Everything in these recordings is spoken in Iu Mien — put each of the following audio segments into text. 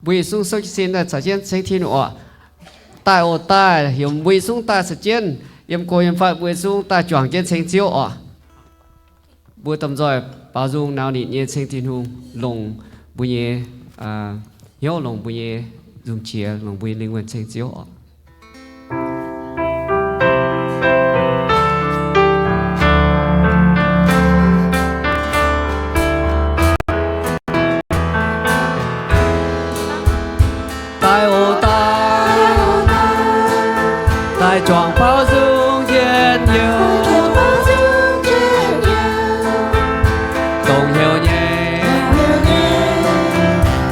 mbuo yietc zungv souv jienv sin daaih caux jienv ceng Tin-Hungh oc. Daaih oc, daaih, heuc mbuo yietc zungv daaih caux jienv yiem go yiem fatv, mbuo yietc zungv daaih juangc jienv ceng Ziouv oc. Mbuo domh nzoih baaux nzung nau nitc nyei ceng Tin-Hungh, longc mbuo nyei hnyouv, longc mbuo nyei nzung qiex, longc mbuo nyei lingh wuonh ceng Ziouv oc. Daaih oc, daaih, daaih juangc baaux nzung njien-youh, dongh heuc nyei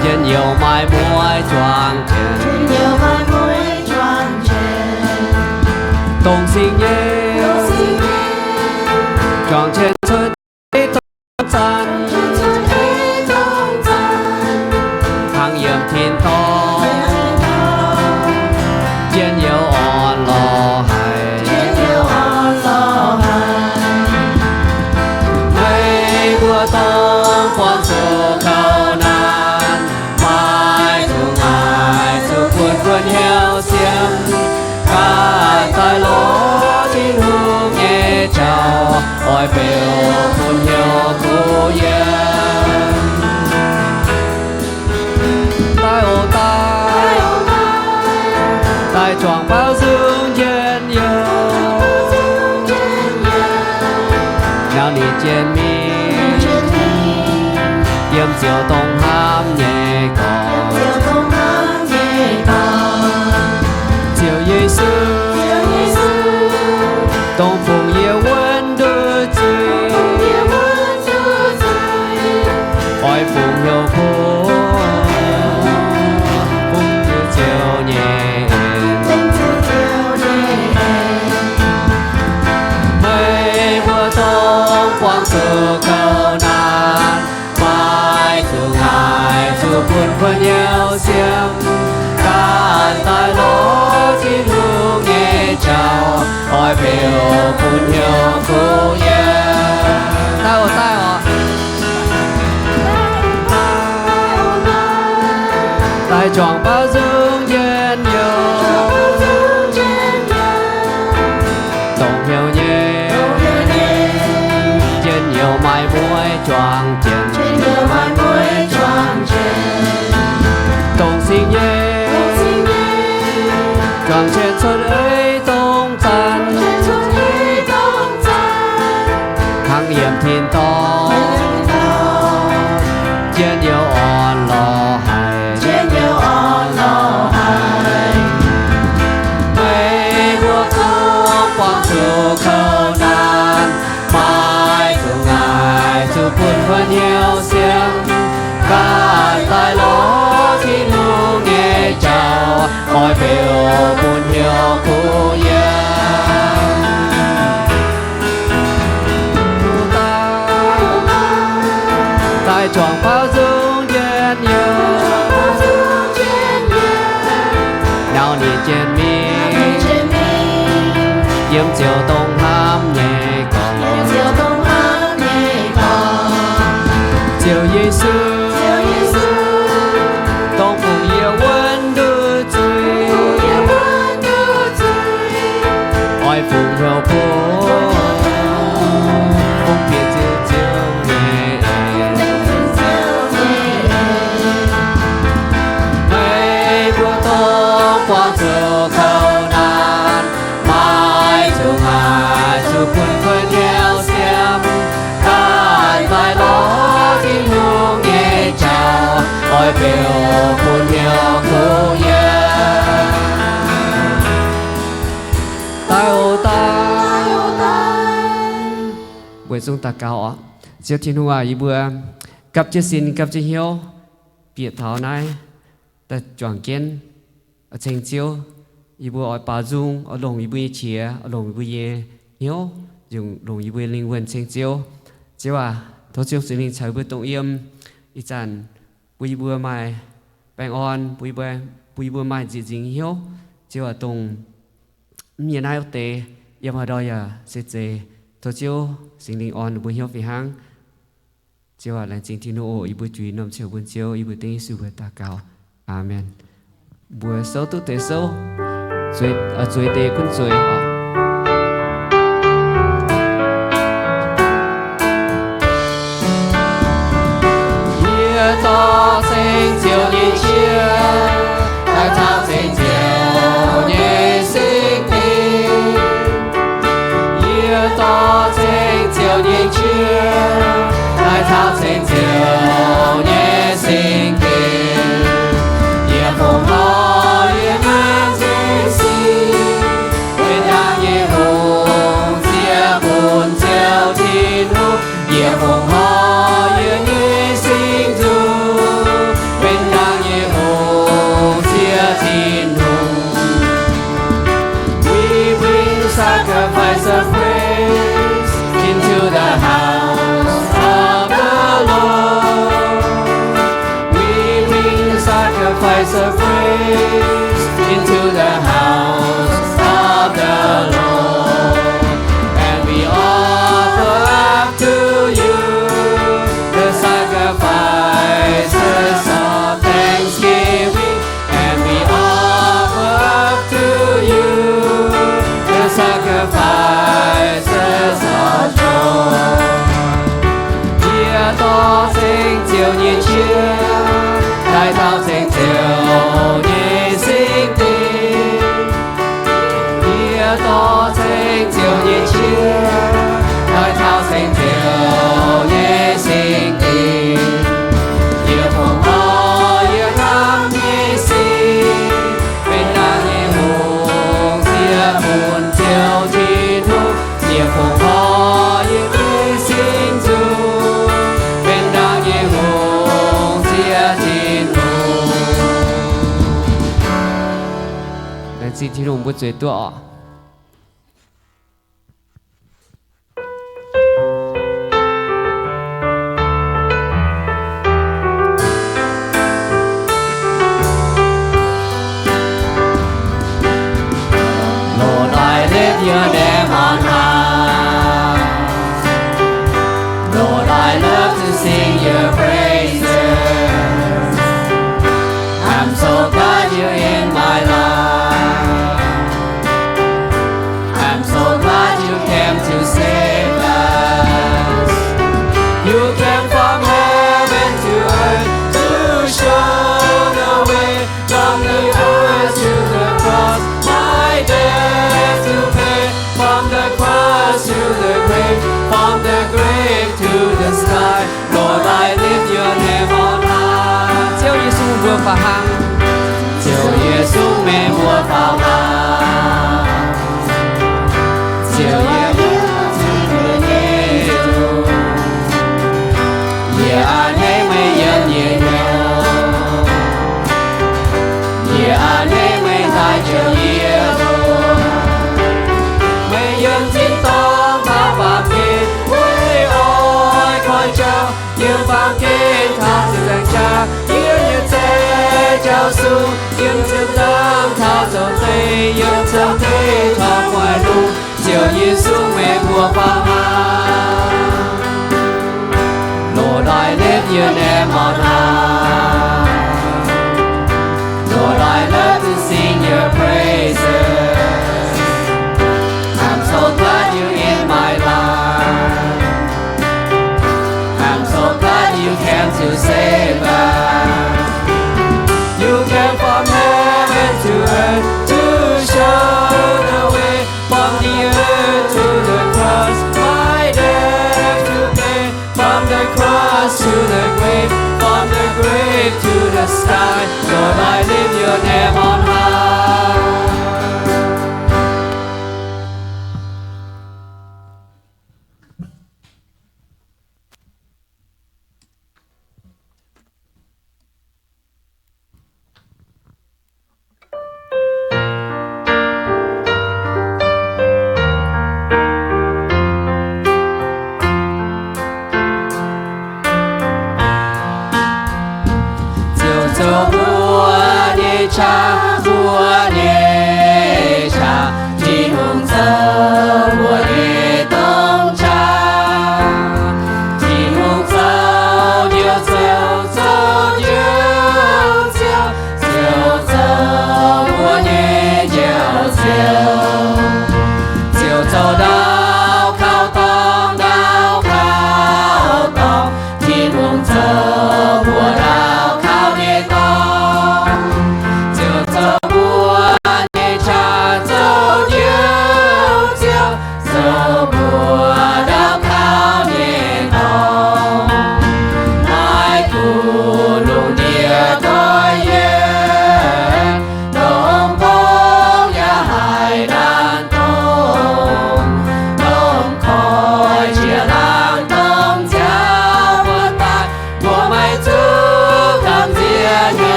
njien-youh maaih mueiz juangc jienv, dongh singx nyei juangc jienv cuotv ei dongh zanc, hnangv yiem tin-dorngh njien-youh orn-lorqc haic. Meih mbuo dongh buangh zuqc kouv naanc, maiv zuqc ngaih zuqc bun kuonx hnyouv siemv. Ganh daaih lorz Tin-Hungh nyei jauv, oix beu bun hnyouv kuv yiem. Daaih oc, daaih, daaih juangc baaux nzung njien-youh, nauc nitc jiex mingh, yiem Ziouv dongh hnamv nyei gorx, Ziouv Yesu, dongh fungx yie wuonv nduqc zuiz, oix fungx hnyouv kuv, fungx zuqc Ziouv nyei en. Meih mbuo dongh buangh zuqc kouv naanc, maiv zuqc ngaih zuqc bun kuonx hnyouv siemv. Ganh daaih lorz Tin-Hungh nyei jauv, oix beu bun hnyouv kuv yiem. Daaih oc, daaih oc. Daaih juangc baaux nzung njien-youh, dongh heuc nyei njien-youh maaih mueiz juangc jienv, dongh singx nyei juangc jienv cuotv ei dongh zanc, hnangv yiem tin-dorngh njien-youh orn-lorqc haic. Meih mbuo gorngv buangh zuqc kouv naanc, maiv zuqc ngaih zuqc bun kuonx hnyouv siemv. Ganh daaih lorz Tin-Hungh nyei jauv, oix beu bun hnyouv kuv yiem. Daaih juangc baaux nzung njien-youh, nauc nitc jiex mingh, yiem Ziouv dongh hnamv nyei gorx, Ziouv Yesu, dongh fungx yie wuonv nduqc zuiz, oix fungx hnyouv bun, fungx bieqc Ziouv, Ziouv nyei en. Meih mbuo dongh buangh zuqc kouv naanc, maiv zuqc ngaih zuqc bun kuonx hnyouv siemv. Ganh daaih lorz Tin-Hungh nyei jauv, oix beu bun hnyouv kuv yiem. Daaih oc, daaih. Mbuo zungv daux gaux oc. Ziouv Tin-Hungh aac, yie mbuo gapv jienv sin, gapv jienv hnyouv bieqc taux naaiv daaih juangc jienv ceng Ziouv. Yie mbuo oix baaux nzung, oix longc yie mbuo nyei qiex, oix longc yie mbuo nyei hnyouv, longc yie mbuo nyei lingh wuonh ceng Ziouv. Ziouv aac, tov Ziouv Singx Lingh caux yie mbuo dongh yiem. Ih zanc bun yie mbuo maaih baengh orn, bun yie mbuo, bun yie mbuo maaih nzieqc nzingc hnyouv. Ziouv aac, dongh mv nyei naaiv wuov deix, yiem haaix ndau yaac se zeiz, tov Ziouv Singx Lingh orn mbuo hnyouv fih hnangv. Ziouv aac, laengz zingh Tin-Hungh oc. Yie mbuo juix norm ziouc bun Ziouv, yie mbuo dengv Yesu mbuox daux gaux. Aamen. Mbuo souv duqv deix souv, zueiz, zueiz deix gunv zueiz oc. Yie dorh zengc ziouc nyei qiex daaih taux zengc ziouc nyei singx dingh. Yie dorh zengc ziouc nyei qiex daaih taux zengc ziouc nyei singx dingh. Yie fongc horc yie nyei sic, benx dangh nyei hungh ziex bun Ziouv Tin-Hungh. Yie fongc horc yie nyei singx nzungh, benx dangh nyei hungh ziex Tin-Hungh. We bring sacrifice of praise into the house of the Lord. We bring sacrifice of praise into the house of the Lord. And we offer up to you the sacrifices of thanksgiving. And we offer up to you the sacrifices of joy. Yie dorh zengc ziouc nyei qiex daaih taux zengc ziouc nyei singx dingh. Yie dorh zengc ziouc nyei qiex daaih taux zengc ziouc nyei singx dingh. Yie fongc horc yie hnamv nyei sic, benx dangh nyei hungh ziex bun Ziouv Tin-Hungh. Yie fongc horc yie nyei singx nzungh, benx dangh nyei hungh ziex Tin-Hungh. Laengz zingh Tin-Hungh, mbuo zueiz duqv oc. Lord, I lift your name on high. Lord, I love to sing your praises. I'm so glad you're in my life. I'm so glad you came to save us. You came from heaven to earth to show the way. From the earth to the cross, my debt to pay. From the cross to the grave, from the grave to the sky. Lord, I lift your name on high. Ziouv Yesu, mbuo faaux hlang. Ziouv Yesu, meih mbuo faaux hlang. Ziouv Yesu, meih mbuo nyei Ziouv. Yie a'hneiv meih yiem yie hnyouv. Yie a'hneiv meih daaih njoux yie mbuo. Meih yiem tin-dorngh taux baamh gen, weic oix koi jauv. Yiem baamh gen taux ziepc nzaangc jaax, yiem nyei zeiv jauv sung, yiem ziepc nzaangc taux zoux deic, yiem zoux deic taux gu'nguaaic lungh. Ziouv Yesu, meih mbuo faaux hlang. Lord, I lift your name on high. Lord, I love to sing your praises. I'm so glad you're in my life. I'm so glad you came to save us. You came from heaven to earth to show the way. From the earth to the cross, my debt to pay. From the cross to the grave, from the grave to the sky, Lord, I lift your name on high. Ziouv zoux mbuo nyei qaqv, mbuo nyei qaqv. Tin-Hungh zoux mbuo nyei domh qaqv. Tin-Hungh zoux Njoux Ziouv, zoux Njoux Ziouv.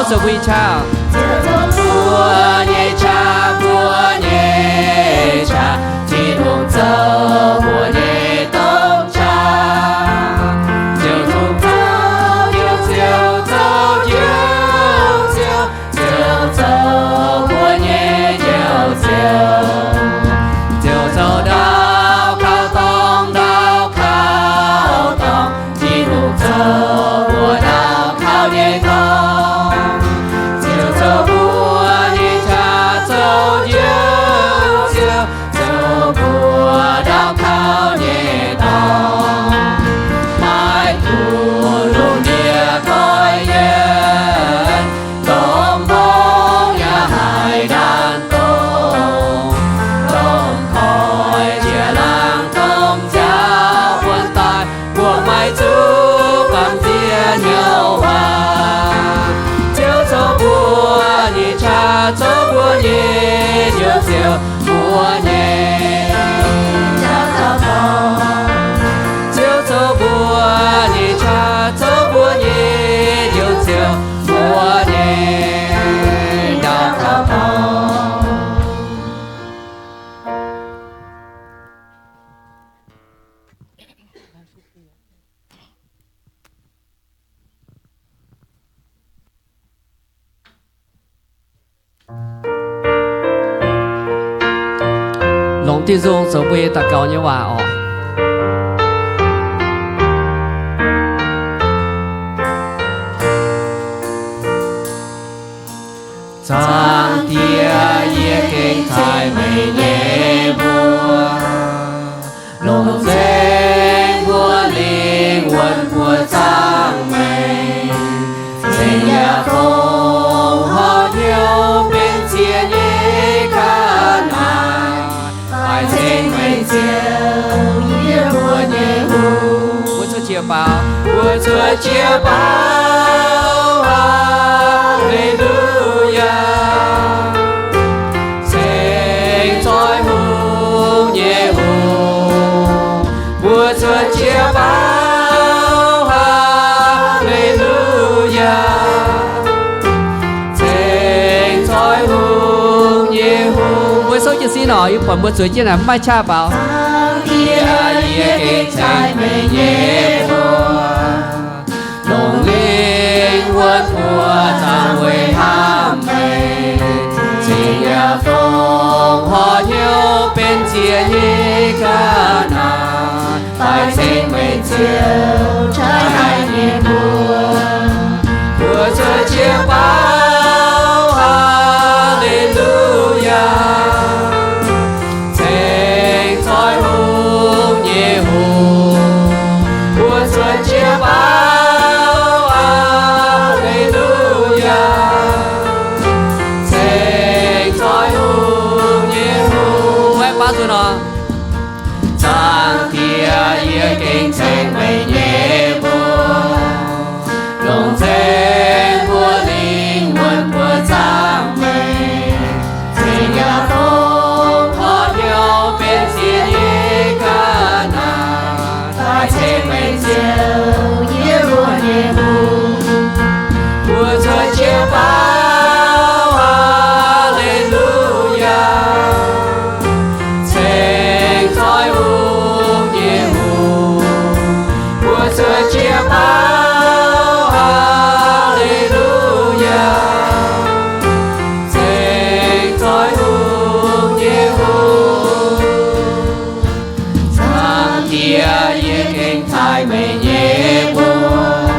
Zoux mbuo nyei qaqv, mbuo nyei qaqv, mbuo nyei qaqv, Tin-Hungh zoux mbuo nyei domh qaqv. Ziouv Tin-Hungh zoux Njoux Ziouv, zoux Njoux Ziouv, Ziouv zoux mbuo nyei Njoux Ziouv. Ziouv zoux ndau kauv dorngx, ndau kauv dorngx, Tin-Hungh zoux mbuo ndau kauv nyei dorngx. Ziouv zoux mbuo nyei qaqv, zoux Njoux Ziouv, zoux mbuo ndau kauv nyei dorngx. Maiv dungx lungh ndiev koiv yienx, domh mbong yaac haih ndaanh dongh, domh koiv jiex laangz, domh nziaaux wuonx daaih, mbuo maiv zuqc gamh nziex hnyouv waac. Ziouv zoux mbuo nyei qaqv, zoux mbuo nyei Njoux Ziouv, mbuo nyei ndau kauv dorngx. Ziouv zoux mbuo nyei qaqv, zoux mbuo nyei Njoux Ziouv, mbuo nyei ndau kauv dorngx. Longc diuh nzung zoux mbuo nyei daux gaux nyei waac oc. Zaangc Diex, yie gengh taaih meih nyei mbuox, longc nzengc mbuo lingh wuonh buoz zaangc meih, cingx yaac fongc horc hnyouv benx ziex nyei ga'naaiv, faix ceng meih Ziouv, yie mbuo nyei Hungh. Mbuo cuotv jiex baaux, mbuo cuotv jiex baaux, Haa^le^lu^yaa. Ceng zoih hungh nyei Hungh, mbuo cuotv jiex baaux, Haa^le^lu^yaa. Ceng zoih hungh nyei Hungh. Mbuo souv jienv sin oc, yie buatc mbuo zueiz jienv naaic maiv qaqv baaux. Zaangc Diex, yie gengh taaih meih nyei mbuox, longc lingh wuonh buoz zaangc weic hnamv meih, cingx yaac fongc horc hnyouv benx ziex nyei ga'naaiv, faix ceng meih Ziouv, taaih haic nyei mbuo. Mbuo cuotv jiex baaux, Haa^le^lu^yaa. Ceng zoih hungh nyei Hungh, mbuo cuotv jiex baaux, Haa^le^lu^yaa. Ceng zoih hungh nyei Hungh. Mbuo baaux nzunc oc. Zaangc Diex, yie gengh ceng meih nyei mbuox, longc nzengc mbuo lingh wuonh buoz zaangc meih, cingx yaac fongc horc hnyouv benx ziex nyei ga'naaiv, faix ceng meih Ziouv, yie mbuo nyei Hungh. Mbuo cuotv jiex baaux, Haa^le^lu^yaa. Ceng zoih hungh nyei Hungh, mbuo cuotv jiex baaux, Haa^le^lu^yaa. Ceng zoih hungh nyei Hungh, Zaangc Diex, yie gengh taaih meih nyei mbuox,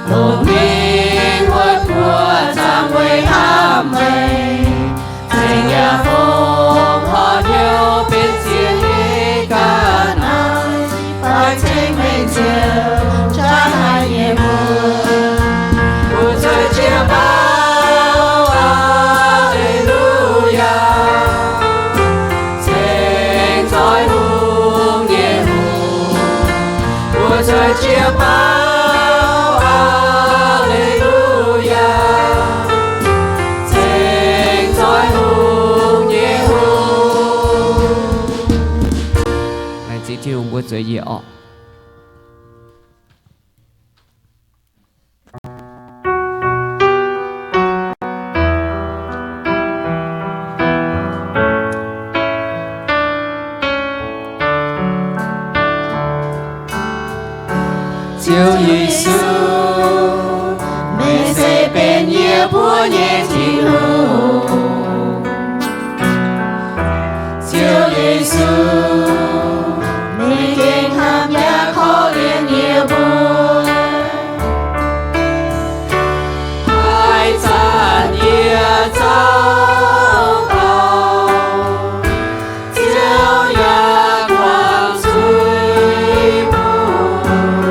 longc lingh wuonh buoz zaangc weic hnamv meih, cingx yaac fongc horc hnyouv benx ziex nyei ga'naaiv, faix ceng meih Ziouv, taaih haic nyei mbuo. Mbuo cuotv jiex baaux, Haa^le^lu^yaa. Ceng zoih hungh nyei Hungh, mbuo cuotv jiex baaux, Haa^le^lu^yaa. Ceng zoih hungh nyei Hungh. Laengz zingh Tin-Hungh, mbuo zueiz njiec orqc. Ziouv Yesu, meih se benx yie mbuo nyei Tin-Hungh. Ziouv Yesu, meih gengh hnamv yaac korv-lienh yie mbuo. Haaix zanc yie zauv dauh, Ziouv yaac guangc zuiz bun.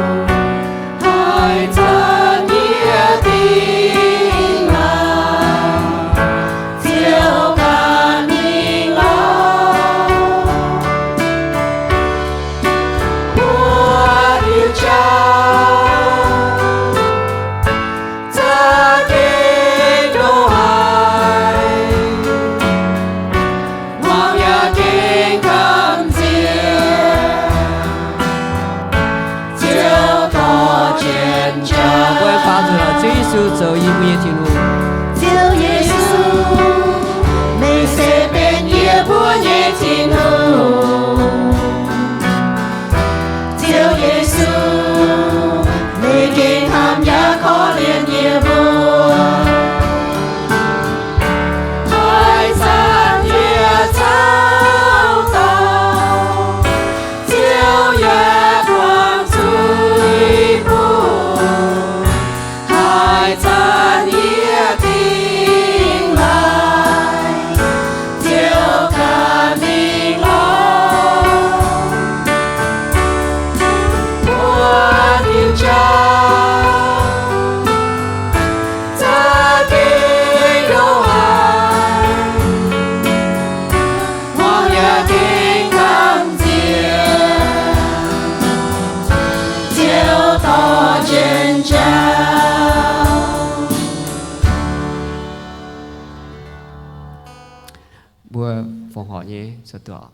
Haaix zanc yie dingh laaix, Ziouv ganh mingh lorz. Mbuo diuh jauv za'gengh ndongc haaix, hmuangx yaac gengh gamh nziex, Ziouv dorh jienv jaax. Mbuo faaux nzunc lorz Ziouv Yesu zoux yie mbuo nyei Tin-Hungh. Ziouv Yesu, meih se benx yie mbuo nyei Tin-Hungh. Ziouv Yesu, meih gengh hnamv yaac korv-lienh yie mbuo. Haaix zanc yie zauv dauh, Ziouv yaac guangc zuiz bun. Haaix zanc yie dingh laaix, Ziouv ganh mingh lorz. Mbuo diuh jauv za'gengh ndongc haaix, hmuangx yaac gengh gamh nziex, Ziouv dorh jienv jaax. Mbuo fongc horc nyei, zoux duqv.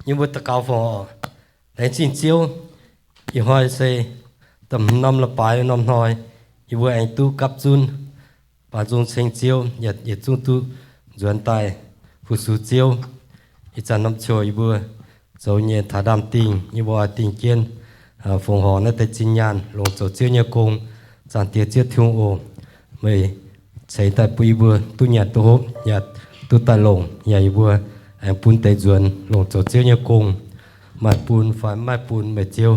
Yie mbuo daux gaux fongc horc. Laengz zingh Ziouv, ih hnoi se da'hmz norm leiz-baaix norm hnoi, yie mbuo aengx duqv gapv zunv baaux nzung ceng Ziouv, yaac yietc zungv duqv nzuonx daaih fu-sux Ziouv. Ih zanc norm ziouc yie mbuo zoux nyei taux ndaamv-dingh, yie mbuo oix dingh jienv fongc horc naaiv deix zinh nyaanh longc zoux Ziouv nyei gong. Zaangc Diex Ziouv Tin-Hungh oc, meih ceix daaih bun yie mbuo duqv nyanc duqv hopv, yaac duqv daaih longc, yaac yie mbuo aengx bun deix nzuonx longc zoux Ziouv nyei gong. Maaih bun fai mv maaih bun, meih Ziouv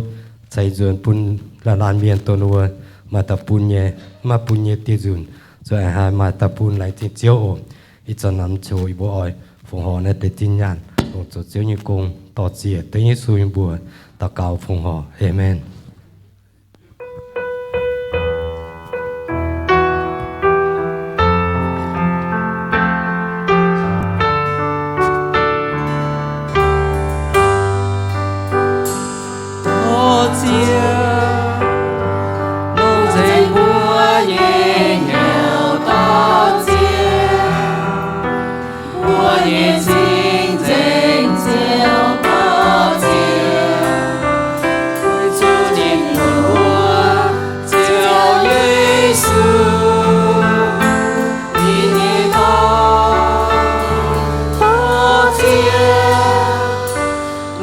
ceix nzuonx bun laanh laanh mienh dongh ninh mbuo maaih daaih bun nyei, mv maaih bun nyei dieh nzunc, zuqc aengx haih maaih daaih bun. Laengz zingh Ziouv oc. Ih zanc norm ziouc yie mbuo oix fongc horc naaiv deix zinh nyaanh longc zoux Ziouv nyei gong. Dorh ziec dengv Yesu nyei mbuox daux gaux fongc horc. Aamen. Dorh ziec longc nzengc mbuo nyei hnyouv, dorh ziec mbuo nyei cing-nzengc Ziouv, dorh ziec weic zuqc Tin-Hungh mbuo Ziouv Yesu, ninh nyei dorngx. Dorh ziec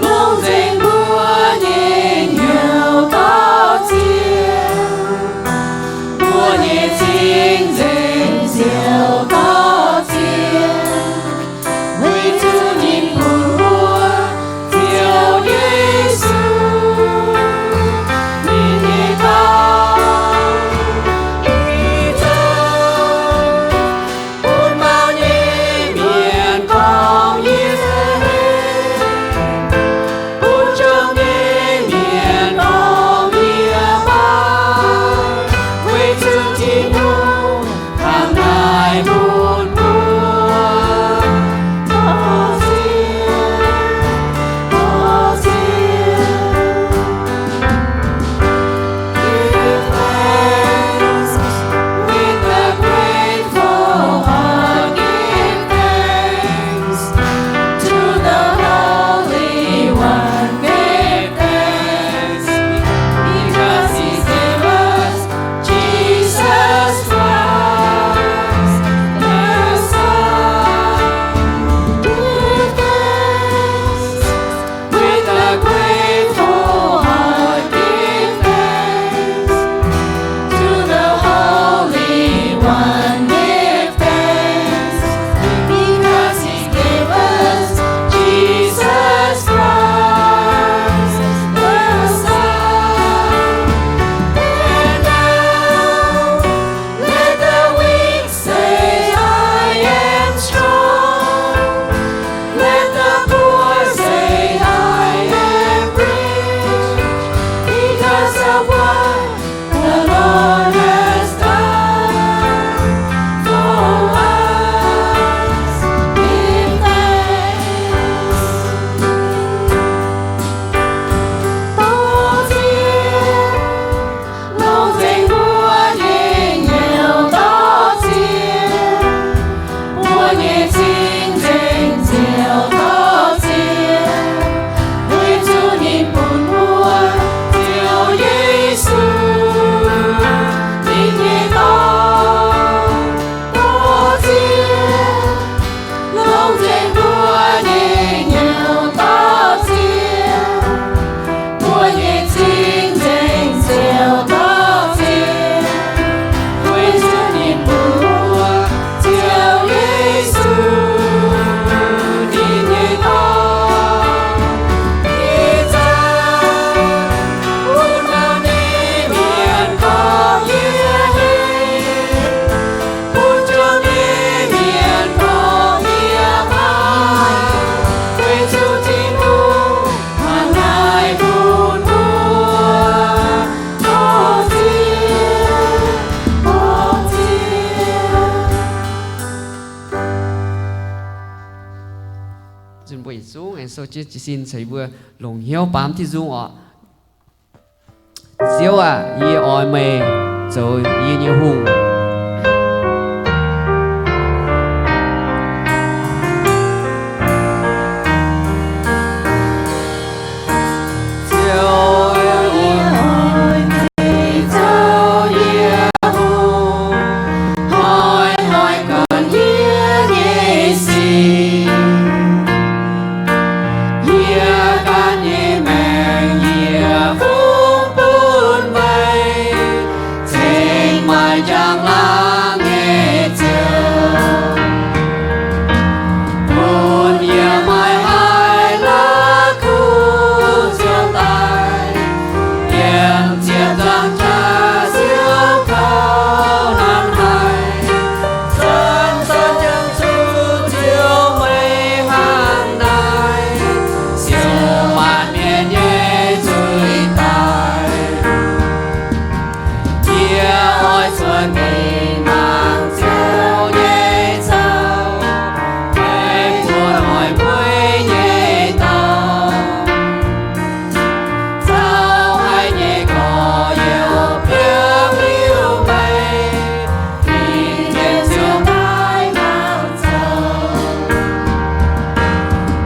longc nzengc mbuo nyei hnyouv, dorh ziec mbuo nyei cing-nzengc Ziouv, dorh ziec weic zuqc ninh bun mbuo Ziouv Yesu, ninh nyei dorngx. Ih zanc bun mauv nyei mienh gorngv yie hec, bun zong nyei mienh gorngv yie baac, weic zuqc Tin-Hungh hnangv naaic bun mbuo. Dorh ziec, dorh ziec. Give thanks with a grateful heart. Give thanks to the yietc zungv aengx sou jienv jiez sin caux yie mbuo longc hnyouv baamz Tin-Hungh oc. Ziouv aac, yie oix meih zoux yie nyei hungh. Ziouv, yie oix meih zoux yie nyei hungh, hnoi-hnoi gorngv yie nyei sic. Yie ganh nyei maengc yie fungx bun meih, cingx maaih njang-laangc nyei Ziouv, bun yie maiv haih la'kuqv ziouc daic. Yiem ziepc nzaangc jaax siouc kouv nanv haic, zanc-zanc jangx zuqc Ziouv meih hnangv naaiv, siou maanc mienh nyei zuiz daic. Yie oix zuotc mingh mangc Ziouv nyei zaux, meih bun oix mueiz nyei dorngx. Zaux haic nyei gorx-youz biouv liuz meih, fingx mienh ziouc daaih mangc zoux,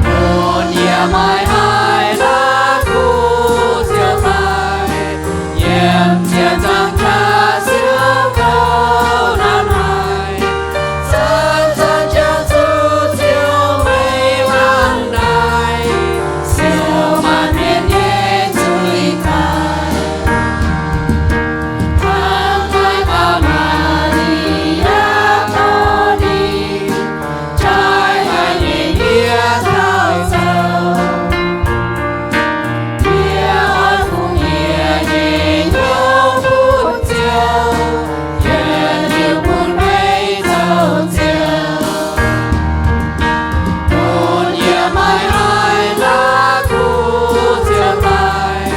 bun yie maiv haih la'kuqv ziouc daic. Yiem ziepc nzaangc jaax siouc kouv nanv haic, zanc-zanc jangx zuqc Ziouv meih hnangv naaiv, siou maanc mienh nyei zuiz daic. Hnangv naaiv baaux Maa^li^yaa dorh ninh, jaaix haic nyei yie taux zoux. Yie oix fungx yie nyei hnyouv bun Ziouv, yietc liuz bun meih zoux Ziouv, bun yie maiv haih la'kuqv ziouc daic.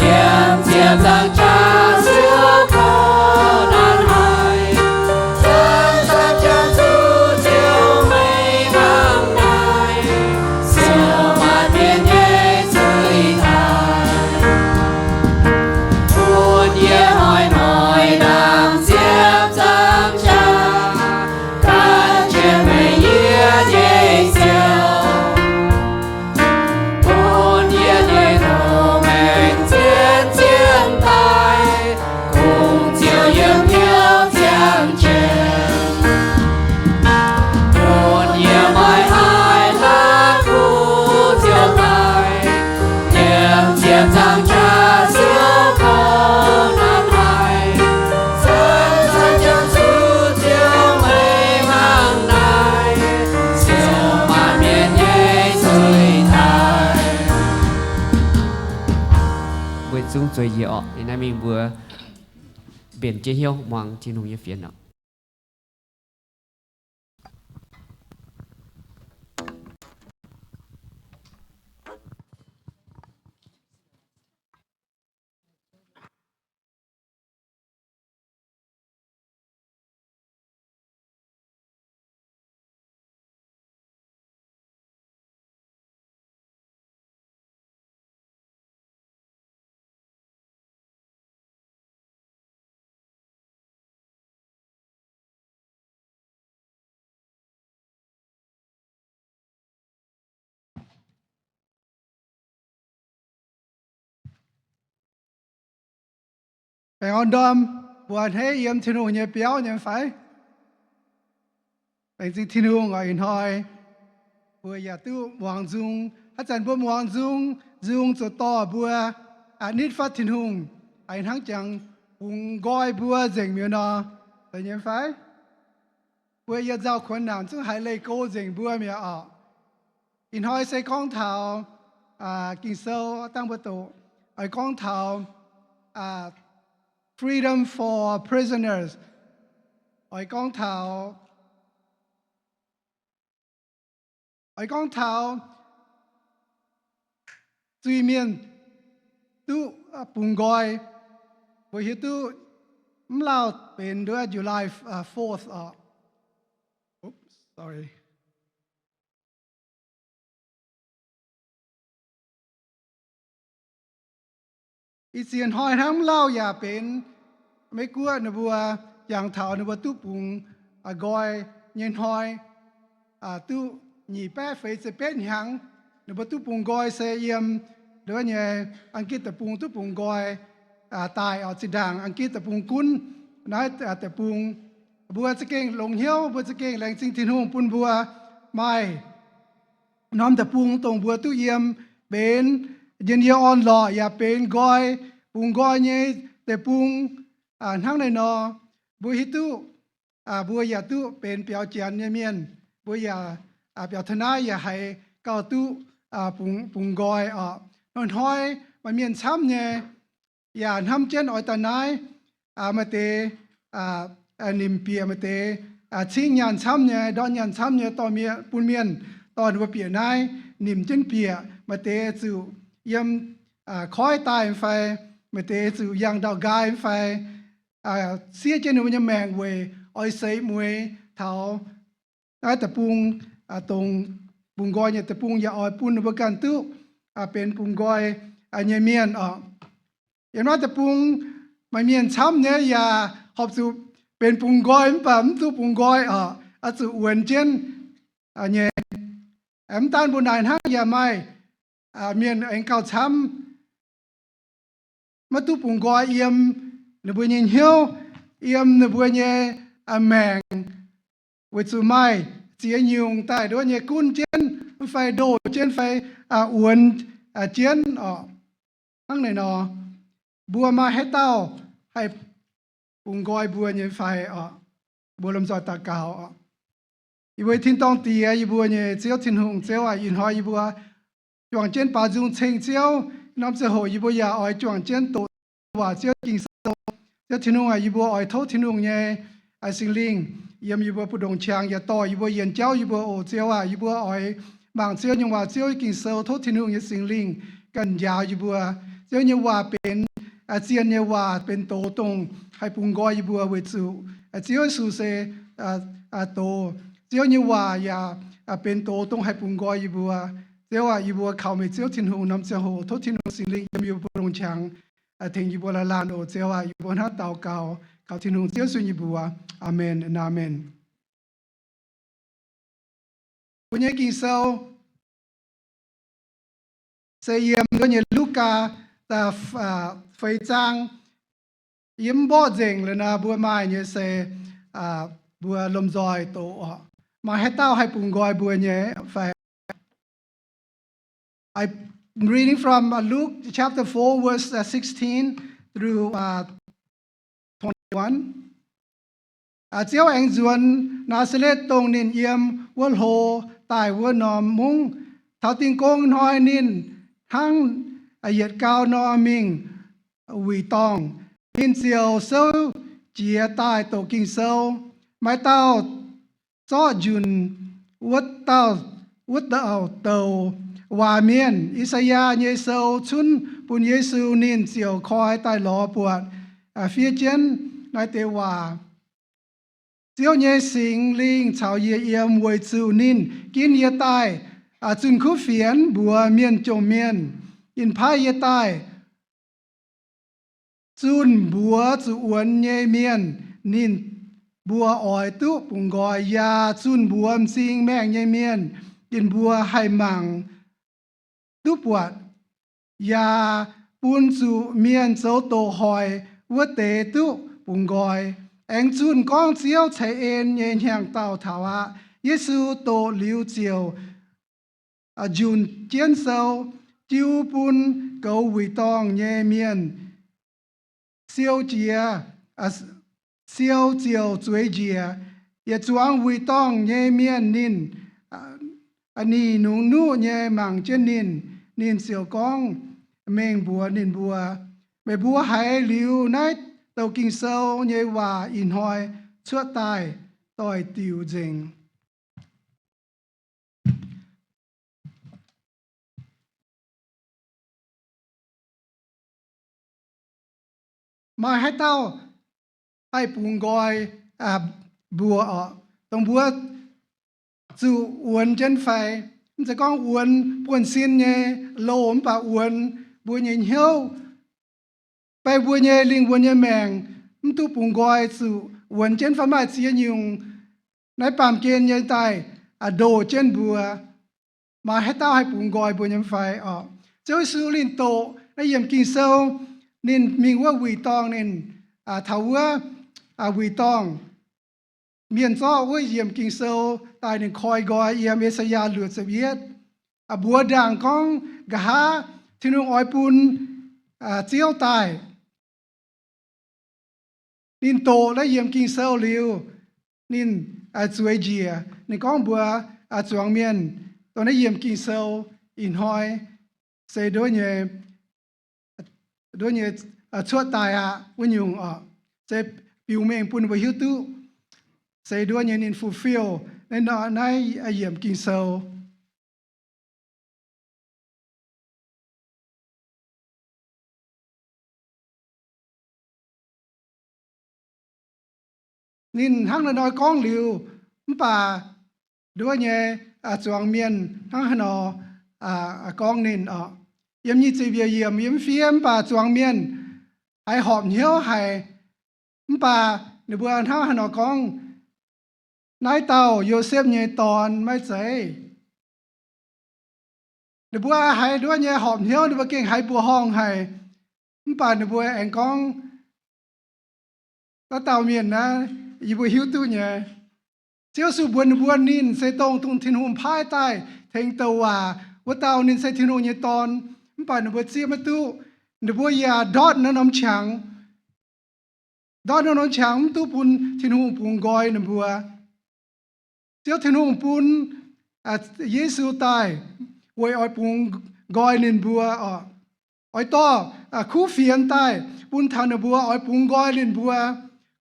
Yiem ziepc nzaangc jaax siouc kouv nanv haic, zanc-zanc jangx zuqc Ziouv meih hnangv naaiv, siou maanc mienh nyei zuiz daic. Bun yie hnoi-hnoi ndaangc ziepc nzaangc jaax, gan jienv meih, yie nyei Ziouv. Bun yie nyei loz-maengc zien zien daic, kungx ziouc yiem hnyouv ziangh jienv. Bun yie maiv haih la'kuqv ziouc daic. Yiem ziepc nzaangc jaax siouc kouv nanv haic, zanc-zanc jangx zuqc Ziouv meih hnangv naaiv, siou maanc mienh nyei zuiz daic. Weic zungv zueiz njiec orqc. Ih naaiv mingh mbuo mbenc jienv hnyouv muangx Tin-Hungh nyei fienx orqc. Aengx orn ndorm mbuox a'hneiv yiem Tin-Hungh nyei biauv nyei fai? Laengz zingh Tin-Hungh oc. Ih hnoi mbuo yaac duqv muangx nzung. Haaix zanc mbuo muangx nzung, nzung ziouc dorh mbuo nitv fatv Tin-Hungh, hnangv jangx bungx nqoi mbuo nzengc mi'aqv nor. Zeiz nyei fai? Mbuo yiem nzauh kuonx naanc zungv haiz leih go nzengc mbuo mi'aqv oc. Ih hnoi se gorngv taux Ging-Sou dangh mbuo doqc, oix gorngv taux Freedom for Prisoners. Oix gorngv taux, oix gorngv taux zuiz-mienh duqv bungx nqoi, mbuo hiuv duqv mv lauh benx nduov July fourth oc. I ziex hnoi hnangv, mv lauh yaac benx Meiv Guoqv ninh mbuo jangx taux ninh mbuo duqv bungx nqoi nyei hnoi, duqv nyic baeqv feix ziepc betv hnyangx, ninh mbuo duqv bungx nqoi se yiem nduov nyei Aa^gitv Deic-Bung duqv bungx nqoi daaih oc. Zinh ndaangc Aa^gitv Deic-Bung gunv naaiv deic-bung, mbuo za'gengh longx hnyouv, mbuo za'gengh laengz zingh Tin-Hungh bun mbuo maaih norm deic-bung dongh mbuo duqv yiem benx njien-youh orn-lorqc yaac benx nqoi, bungx nqoi nyei deic-bung. Hnangv naaiv nor, mbuo hiuv duqv mbuo yaac duqv benx biaux Janx nyei mienh, mbuo yaac biaux taux naaiv yaac haiz gauh duqv bungx nqoi oc. Hnoi-hnoi maaih mienh camv nyei yaac hnamv jienv oix daaih naaiv, maaih deix nimc bieqc, maaih deix cingv nyaanh camv nyei, ndortv nyaanh camv nyei dorh bun mienh dorh ninh mbuo bieqc naaiv, nimc jienv bieqc. Maaih deix zuqc yiem koiv daaih fai, maaih deix zuqc yangh ndau-nqaai fai, siev jienv ninh mbuo nyei maengc weic oix seix mueiz taux naaiv deic-bung, dongh bungx nqoi nyei deic-bung yaac oix bun ninh mbuo ganh duqv benx bungx nqoi nyei mienh oc. Yiem naaiv deic-bung maaih mienh camv nyei yaac horpc zuqc benx bungx nqoi mv baac mv duqv bungx nqoi oc, oix zuqc wuonx jienv nyei. Mv daan mbuo naaic hnangv, yaac maaih mienh aengx gauh camv maiv duqv bungx nqoi yiem ninh mbuo nyei hnyouv, yiem ninh mbuo nyei maengc, weic zuqc maaih ziex nyungc daaih nduov nyei gunv jienv fai ndoh jienv fai wuonx jienv oc. Hnangv naaiv nor, mbuo maaih haaix dauh haih bungx nqoi mbuo nyei fai oc? Mbuo lomh nzoih daux gaux oc. Yie mbuo tin-dorngh Diex, yie mbuo nyei Ziouv Tin-Hungh, Ziouv aac, ih hnoi yie mbuo juangc jienv baaux nzung ceng Ziouv. Norm ziangh hoc yie mbuo yaac oix juangc jienv doqc waac Ziouv Ging-Sou. Ziouv Tin-Hungh aac, yie mbuo oix tov Tin-Hungh nyei Singx Lingh yiem yie mbuo mbu'ndongx qangx yaac dorh yie mbuo yienx jauv yie mbuo oc. Ziouv aac, yie mbuo oix mangc Ziouv nyei waac, Ziouv Ging-Sou. Tov Tin-Hungh nyei Singx Lingh ganh njaaux yie mbuo. Ziouv nyei waac benx zien nyei waac, benx doz dongh haih bungx nqoi yie mbuo weic zuqc Ziouv Yesu se doz. Ziouv nyei waac yaac benx doz dongh haih bungx nqoi yie mbuo. Ziouv aac, yie mbuo kaux meih Ziouv Tin-Hungh norm ziangh hoc tov Tin-Hungh Singx Lingh yiem yie mbuo mbu'ndongx qangx tengx yie mbuo laanh laanh oc. Ziouv aac, yie mbuo hnangv daux gaux kaux Tin-Hungh Ziouv Yesu nyei mbuox. Aamen, aamen. Mbuo nyei Ging-Sou se yiem wuov nyei Lugaa feix zaang. Yie mv mborqv nzengc liuz nor, mbuo maaih nyei se mbuo lomh nzoih doqc oc. Maaih haaix dauh haih bungx nqoi mbuo nyei fai? I'm reading from Luke chapter four, verse sixteen through twenty-one. Ziouv aengx nzuonx Naa^saa^letv, dongh ninh yiem wuov hlo daaih wuov norm mungv. Taux Dingh Gong Hnoi ninh hnangv yietc gau nor mingh wuic dorngh. Ninh ziouc souv jiez daaih doqc Ging-Sou. Maaih dauh zorqv njunc wuov dauh, wuov dauh douc waac mienh, I^saa^yaa, nyei sou cunv bun Yesu. Ninh ziouc koi daaih lorz buatc fiev jienv naaiv deix waac: Ziouv nyei Singx Lingh caux yie yiem, weic zuqc ninh ginv yie daaih zunh kuv fienx mbuox mienh jomc mienh. Ninh paaiv yie daaih zunh mbuox zuqc wuonx nyei mienh ninh mbuo oix duqv bungx nqoi, yaac zunh mbuox m'zing maengh nyei mienh ninh mbuo haih mangc duqv buatc, yaac bun zuqc mienh zoux doqc hoic wuov deix duqv bungx nqoi. Aengx zunh gorngv Ziouv ceix en nyei hnyangx-daauh taux aqv. Yesu doqc liuz ziouc njunc jienv sou, jiu bun goux wuic dorngh nyei mienh siou jiex, siou ziouc zueiz njiec. Yietc zuangx wuic dorngh nyei mienh ninh ningh nungx nuqv nyei mangc jienv ninh. Ninh ziouc gorngv mengh mbuox ninh mbuo, Meih mbuo haiz liuz naaiv douc Ging-Sou nyei waac ih hnoi cuotv daaih doix-diuc nzengc. Maaih haaix dauh haih bungx nqoi mbuo oc, dongh mbuo zuqc wuonx jienv fai? Mv zeiz gorngv wuonx buonv-sin nyei loh, mv baac wuonx mbuo nyei hnyouv. Fai mbuo nyei lingh wuonh nyei maengc mv duqv bungx nqoi zuqc wuonx jienv fai maaih ziex nyungc naaiv baamh gen nyei daaih ndoh jienv mbuo, maaih haaix dauh haih bungx nqoi mbuo nyei fai orqc? Ziouv Yesu ninh doqc naaiv yiemc Ging-Sou, ninh mingh wuov wuic dorngh, ninh taux wuov wuic dorngh, mienh zorqv wuov yiemc Ging-Sou daaih, ninh koi nqoi yiem E^saa^yaa luoqc ziepc yietv, mbuox ndaangc gorngv nqa'haav Tin-Hungh oix bun Ziouv daaih. Ninh doqc naaiv yiemc Ging-Sou liuz, ninh zueiz njiec. Ninh gorngv mbuox zuangx mienh, dongh naaiv yiemc Ging-Sou ih hnoi se nduov nyei, nduov nyei cuotv daaih aqv wuov nyungc orqc, se biux mengh bun mbuo hiuv duqv se nduov nyei ninh fulfill naaiv, naaiv yiemc Ging-Sou. Ninh hnangv naaiv nor gorngv liuz, mv baac nduov nyei zuangx mienh hnangv haaix nor gorngv ninh orqc? Yiem nyic ziepc yiemc, yiem fiev, mv baac zuangx mienh haiz horpc hnyouv haic, mv baac ninh mbuo hnangv haaix nor gorngv, Naaiv dauh Yosepv nyei dorn maiv zeiz? Ninh mbuo haiz nduov nyei horpc hnyouv, ninh mbuo gengh haiz mbuoqc horngh haic. Mv baac ninh mbuo aengx gorngv, Naaiv dauh mienh naaiv yie mbuo hiuv duqv nyei. Ziouv Yesu mbuox ninh mbuo, ninh se dongh, dongh Tin-Hungh paaiv daaih tengx douc waac wuov dauh, ninh se Tin-Hungh nyei Dorn. Mv baac ninh mbuo zieqv maiv duqv. Ninh mbuo yaac ndortv naaiv norm qangx, ndortv naaiv norm qangx mv duqv bun Tin-Hungh bungx nqoi ninh mbuo. Ziouv Tin-Hungh bun Yesu daaih weic oix bungx nqoi ninh mbuo oc. Oix dorh kuv fienx daaih bun taux ninh mbuo, oix bungx nqoi ninh mbuo.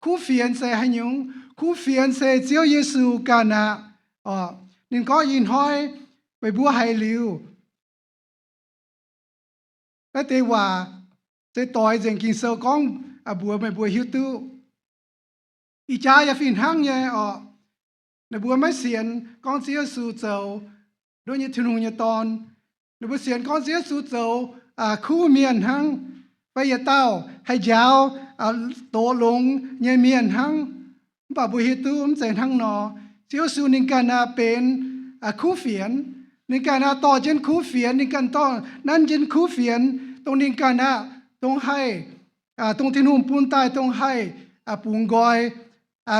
Kuv fienx se haaix nyungc? Kuv fienx se Ziouv Yesu ganh aqv. Ninh gorngv, Ih hnoi meih mbuo haiz liuz. Naaiv deix waac se doix nzengc Ging-Sou gorngv mbuox meih mbuo hiuv duqv. Ih jaax yaac fih hnangv nyei oc. Ninh mbuo maiv sienx gorngv Ziouv Yesu zoux nduov nyei Tin-Hungh nyei Dorn. Ninh mbuo sienx gorngv Ziouv Yesu zoux kuv mienh hnangv, fai yietc dauh haih njaaux doz longx nyei mienh hnangv. Mv baac mbuo hiuv duqv mv zeiz hnangv nor. Ziouv Yesu ninh ganh aqv benx kuv fienx. Ninh ganh aqv dorh jienv kuv fienx. Ninh ganh dorh nanv jienv kuv fienx, dongh ninh ganh aqv, dongh haih, dongh Tin-Hungh bun daaih dongh haih bungx nqoi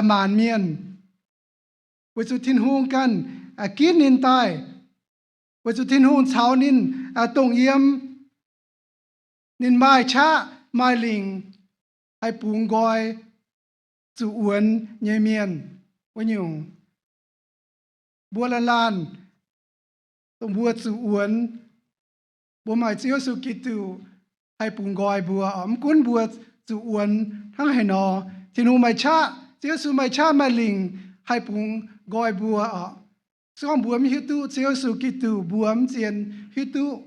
maanc mienh. Weic zuqc Tin-Hungh ganh ginv ninh daaih, weic zuqc Tin-Hungh caux ninh dongh yiem. Ninh maaih qaqv maaih lingc haih bungx nqoi zuqc wuonx nyei mienh wuov nyungc. Mbuo laanh laanh, dongh mbuo zuqc wuonx, mbuo maaih Ziouv Yesu Giduc haih bungx nqoi mbuo. Mv gunv mbuo zuqc wuonx hnangv haaix nor, Tin-Hungh maaih qaqv, Ziouv Yesu maaih qaqv maaih lingc haih bungx nqoi mbuo oc. Se gorngv mbuo mv hiuv duqv Ziouv Yesu Giduc, mbuo mv zien hiuv duqv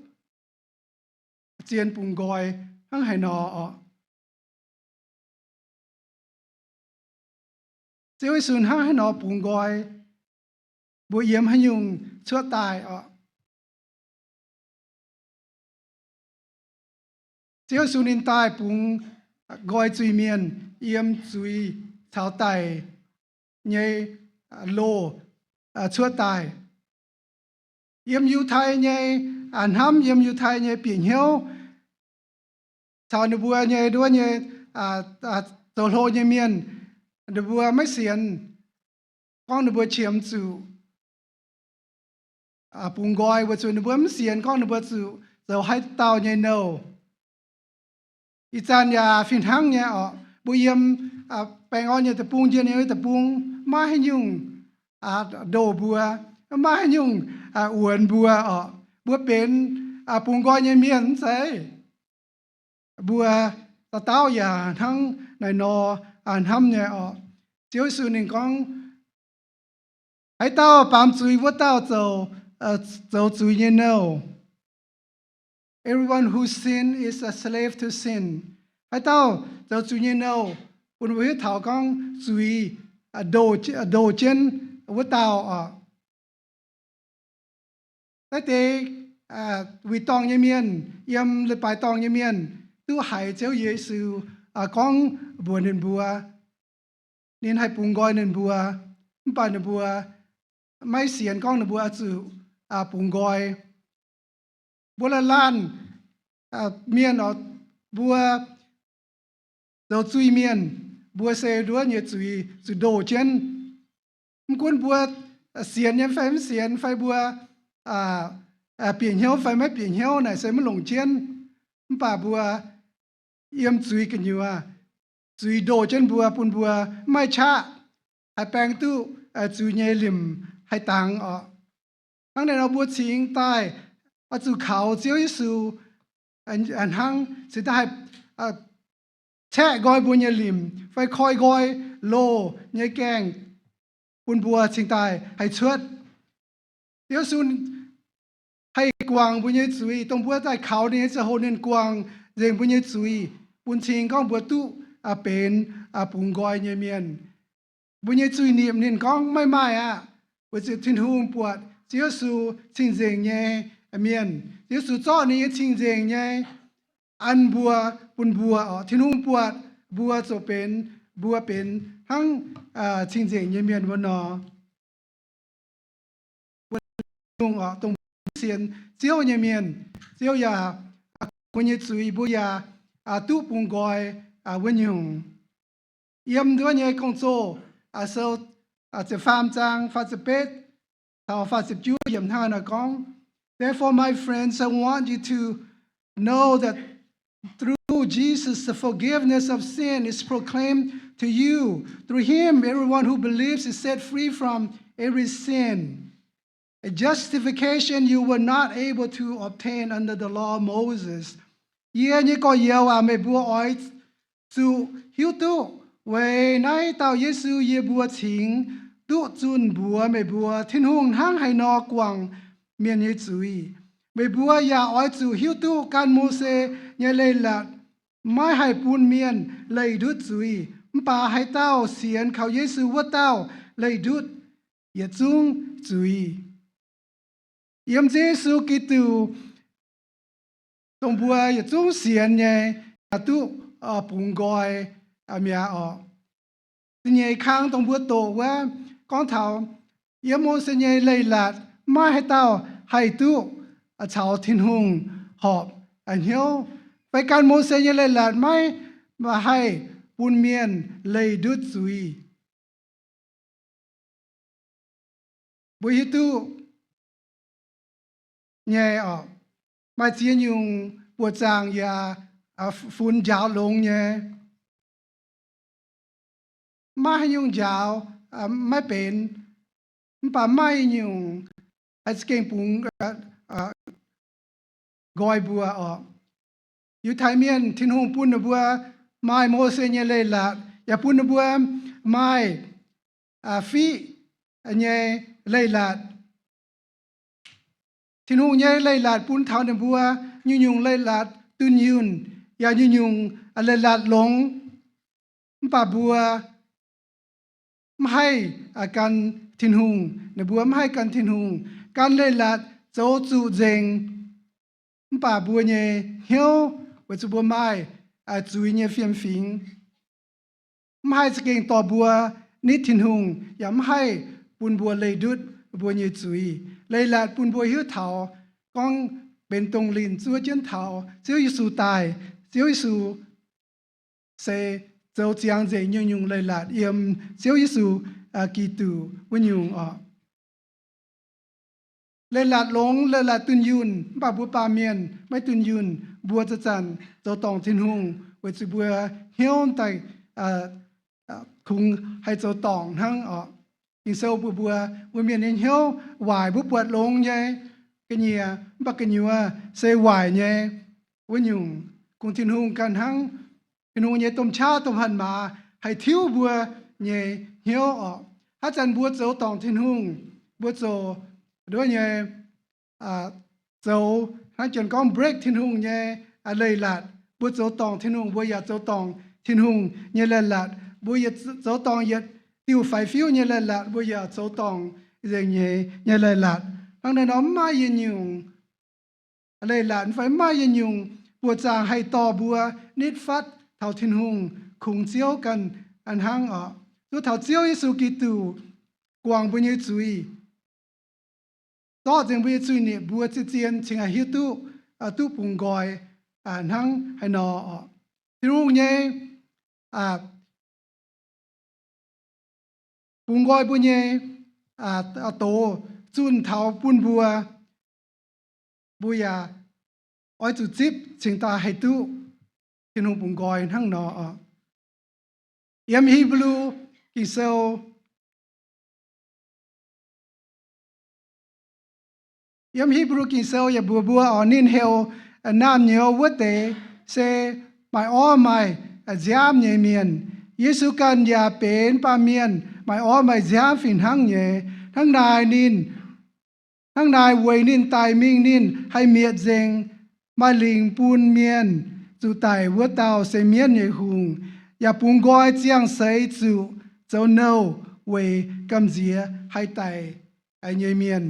zien bungx nqoi hnangv haaix nor oc. Ziouv Yesu hnangv haaix nor bungx nqoi, mbuo yiem haaix nyungc cuotv daaih oc. Ziouv Yesu ninh daaih bungx nqoi zuiz-mienh yiem zuiz caux daic nyei loh cuotv daaih. Yiem Yiutai nyei hnamv, yiem Yiutai nyei bieqc hnyouv, caux ninh mbuo nyei nduov nyei zoux hlo nyei mienh, ninh mbuo maiv sienx gorngv ninh mbuo qiemx zuqc bungx nqoi, weic zuqc ninh mbuo mv sienx gorngv ninh mbuo zuqc zoux haaix dauh nyei nouh. Ih zanc yaac fih hnangv nyei oc. Mbuo yiem baengh orn nyei deic-bung, njien nyei deic-bung, maiv haaix nyungc ndoh mbuo, maiv haaix nyungc wuonx mbuo oc. Mbuo benx bungx nqoi nyei mienh mv zeiz? Mbuo dauh dauh yaac hnangv naaic nor hnamv nyei oc. Ziouv Yesu ninh gorngv, haaix dauh baamz zuiz wuov dauh zoux zuiz nyei nouh. Everyone who sin is a slave to sin. Haaix dauh zoux zuiz nyei nouh, bun mbuo hiuv taux gorngv zuiz ndoh jienv wuov dauh oc. Naaiv deix wuic dorngh nyei mienh, yiem leiz-baaix dorngh nyei mienh, duqv haiz Ziouv Yesu gorngv mbuox ninh mbuo, ninh haih bungx nqoi ninh mbuo, mv baac ninh mbuo maiv sienx gorngv ninh mbuo oix zuqc bungx nqoi. Mbuo laanh laanh mienh oc, mbuo zoux zuiz-mienh, mbuo se nduov nyei zuiz zuqc ndoh jienv. Mv gunv mbuo sienx nyei fai mv sienx, fai mbuo bieqc hnyouv fai maiv bieqc hnyouv naaic se maiv longc jienv. Mv baac mbuo yiem zuiz gu'nyuoz, zuiz ndoh jienv mbuo, bun mbuo mv maaih qaqv haih baeng duqv zuiz nyei limc haih dangx oc. Hnangv naaic nor mbuo cingx daaih oix zuqc kaux Ziouv Yesu hnangv, cingx daaih haih caeqv nqoi mbuo nyei limc fai koi nqoi loz nyei gaengh bun mbuo cingx daaih haih cuotv. Ziouv Yesu haih guangc mbuo nyei zuiz, dongh mbuo daaih kaux ninh nyei ziangh hoc ninh guangc nzengc mbuo nyei zuiz, bun cing gorngv mbuo duqv benx bungx nqoi nyei mienh. Mbuo nyei zuiz-nipc ninh gorngv maiv maaih aqv, weic zuqc Tin-Hungh buatc Ziouv Yesu cing-nzengc nyei mienh. Ziouv Yesu zorqv ninh nyei cing-nzengc nyei an mbuo, bun mbuo oc. Tin-Hungh buatc mbuo zoux benx, mbuo benx hnangv cing-nzengc nyei mienh wuov nor. Mbuo nyungc oc, dongh mbuo sienx Ziouv nyei mienh, Ziouv yaac mbuo nyei zuiz mbuo yaac duqv bungx nqoi wuov nyungc. Yiem nduov nyei Gong-Zoh sou ziepc faam zaang faah ziepc betv taux faah ziepc juov yiemc hnangv naaiv gorngv, Therefore, my friends, I want you to know that through Jesus, the forgiveness of sin is proclaimed to you. Through him, everyone who believes is set free from every sin. A justification you were not able to obtain under the law of Moses. Yie nyei gorx-youz aac, meih mbuo oix zuqc hiuv duqv weic naaiv dauh Yesu yie mbuo cingx duqv zunh mbuox meih mbuo Tin-Hungh hnangv haaix nor guangc mienh nyei zuiz. Meih mbuo yaac oix zuqc hiuv duqv gan Mose nyei leiz-latc maiv haih bun mienh leih ndutv zuiz, mv baac haaix dauh sienx kaux Yesu wuov dauh leih ndutv yietc zungv zuiz. Yiem Ziouv Yesu Giduc, dongh mbuo yietc zungv sienx nyei, yaac duqv bungx nqoi mi'aqv oc. Da'nyeic kang dongh mbuo doqc wuov gorngv taux yiem Mose nyei leiz-latc maiv maaih haaix dauh haih duqv caux Tin-Hungh horpc hnyouv, fai gan Mose nyei leiz-latc maiv haih bun mienh leih ndutv zuiz. Mbuo hiuv duqv nyei oc, maaih ziex nyungc buoqc zaangc yaac funx njaaux longx nyei. Maiv haaix nyungc njaaux maiv benx, mv baac maaih nyungc haih za'gengh bungx nqoi mbuo oc. Yiutai Mienh, Tin-Hungh bun ninh mbuo maaih Mose nyei leiz-latc, yaac bun ninh mbuo maaih fiqv nyei leiz-latc. Tin-Hungh nyei leiz-latc bun taux ninh mbuo nyungc-nyungc leiz-latc dunh yunh, yaac nyungc-nyungc leiz-latc longx. Mv baac mbuo mv haih gan Tin-Hungh, ninh mbuo mv haih gan Tin-Hungh, gan leiz-latc zoux zuqc nzengc. Mv baac mbuo nyei hnyouv weic zuqc mbuo maaih zuiz nyei fiem-fingx, mv haih za'gengh dorh mbuo nitv Tin-Hungh, yaac mv haih bun mbuo leih ndutv mbuo nyei zuiz. Leiz-latc bun mbuo hiuv taux gorngv benx dongh linh zuov jienv taux Ziouv Yesu daaih. Ziouv Yesu se zoux ziangx nzengc nyungc-nyungc leiz-latc yiem Ziouv Yesu Giduc wuov nyungc oc. Leiz-latc longx, leiz-latc dunh yunh, mv baac mbuo baamh mienh maiv dunh yunh. Mbuo zanc-zanc zoux dorngc Tin-Hungh weic zuqc mbuo hnyouv daaih kungx haih zoux dorngc hnangv oc. Ging-Sou mbuox mbuo, mbuo mienh nyei hnyouv waaic, mbuo buatc longx nyei ga'nyiec, mv baac gu'nyuoz se waaic nyei wuov nyungc. Kungx Tin-Hungh ganh hnangv Tin-Hungh nyei domh qaqv domh hatc maaz haih tiuv mbuo nyei hnyouv oc. Haaix zanc mbuo zoux dorngc Tin-Hungh, mbuo zoux nduov nyei, zoux hnangv janx gorngv break Tin-Hungh nyei leiz-latc. Mbuo zoux dorngc Tin-Hungh, mbuo yaac zoux dorngc Tin-Hungh nyei leiz-latc. Mbuo yietc zoux dorngc yietc diuh faix-fiuv nyei leiz-latc, mbuo yaac zoux dorngc nzengc nyei nyei leiz-latc. Hnangv naaiv nor mv maaih yietc nyungc leiz-latc fai mv maaih yietc nyungc buoqc zaangc haih dorh mbuo nitv fatv taux Tin-Hungh kungx Ziouv ganh hnangv oc. Zuov taux Ziouv Yesu Giduc guangc mbuo nyei zuiz, zorqv nzengc mbuo nyei zuiz-nipc, mbuo zien-zien cingx haih hiuv duqv, duqv bungx nqoi hnangv haaix nor oc. Tin-Hungh nyei bungx nqoi mbuo nyei doz zunh taux bun mbuo, mbuo yaac oix zuqc zipv cingx daaih haih duqv Tin-Hungh bungx nqoi hnangv nor oc. Yiem Hipv^lu Ging-Sou, yiem Hipv^lu Ging-Sou yaac mbuox mbuo oc, ninh heuc naamh nyouz wuov deix se maaih orv maaih nziaamv nyei mienh. Yesu ganh yaac benx baamh mienh maaih orv maaih nziaamv fih hnangv nyei. Hnangv naaic ninh, hnangv naaic weic ninh daic mingh ninh haih mietc nzengc maaih lingc bun mienh zuqc daic wuov dauh se mienv nyei hungh, yaac bungx nqoi ziangh seix zuqc zoux nouh weic gamh nziex haih daic nyei mienh.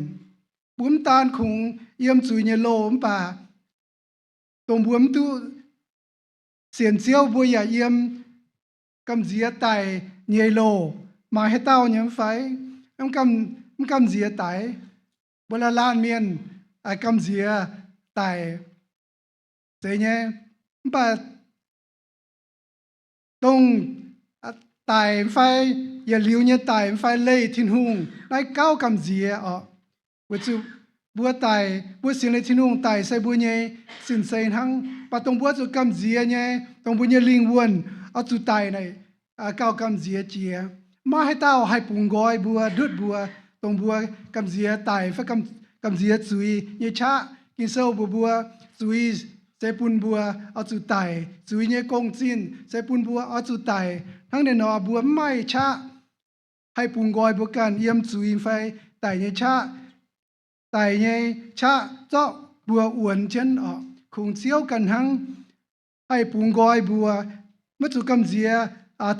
Mbuo mv daan kungx yiem zuiz nyei loh mv baac dongh mbuo mv duqv sienx Ziouv mbuo yaac yiem gamh nziex daic nyei loh. Maaih haaix dauh nyei mv fai mv gamh nziex daic? Mbuo laanh laanh mienh gamh nziex daic zeiz nyei. Mv baac dongh daic mv fai yietc liuz nyei daic mv fai leih Tin-Hungh naaiv gauh gamh nziex oc. Weic zuqc mbuo daic, mbuo sienx leih Tin-Hungh daic se mbuo nyei sin-sei hnangv. Mv baac dongh mbuo zuqc gamh nziex nyei, dongh mbuo nyei lingh wuonh oix zuqc daic naaic gauh gamh nziex jiex. Maiv maaih haaix dauh haih bungx nqoi mbuo, ndutv mbuo, dongh mbuo gamh nziex daic fai gamh nziex zuiz nyei qaqv. Ging-Sou mbuox mbuo, zuiz se bun mbuo oix zuqc daic. Zuiz nyei gong-zinh se bun mbuo oix zuqc daic. Hnangv naaiv nor mbuo mv maaih qaqv haih bungx nqoi mbuo ganh yiem zuiz fai daic nyei qaqv. Daic nyei qaqv zorqv mbuo wuonx jienv oc. Kungx Ziouv ganh hnangv haih bungx nqoi mbuo, maiv zuqc gamh nziex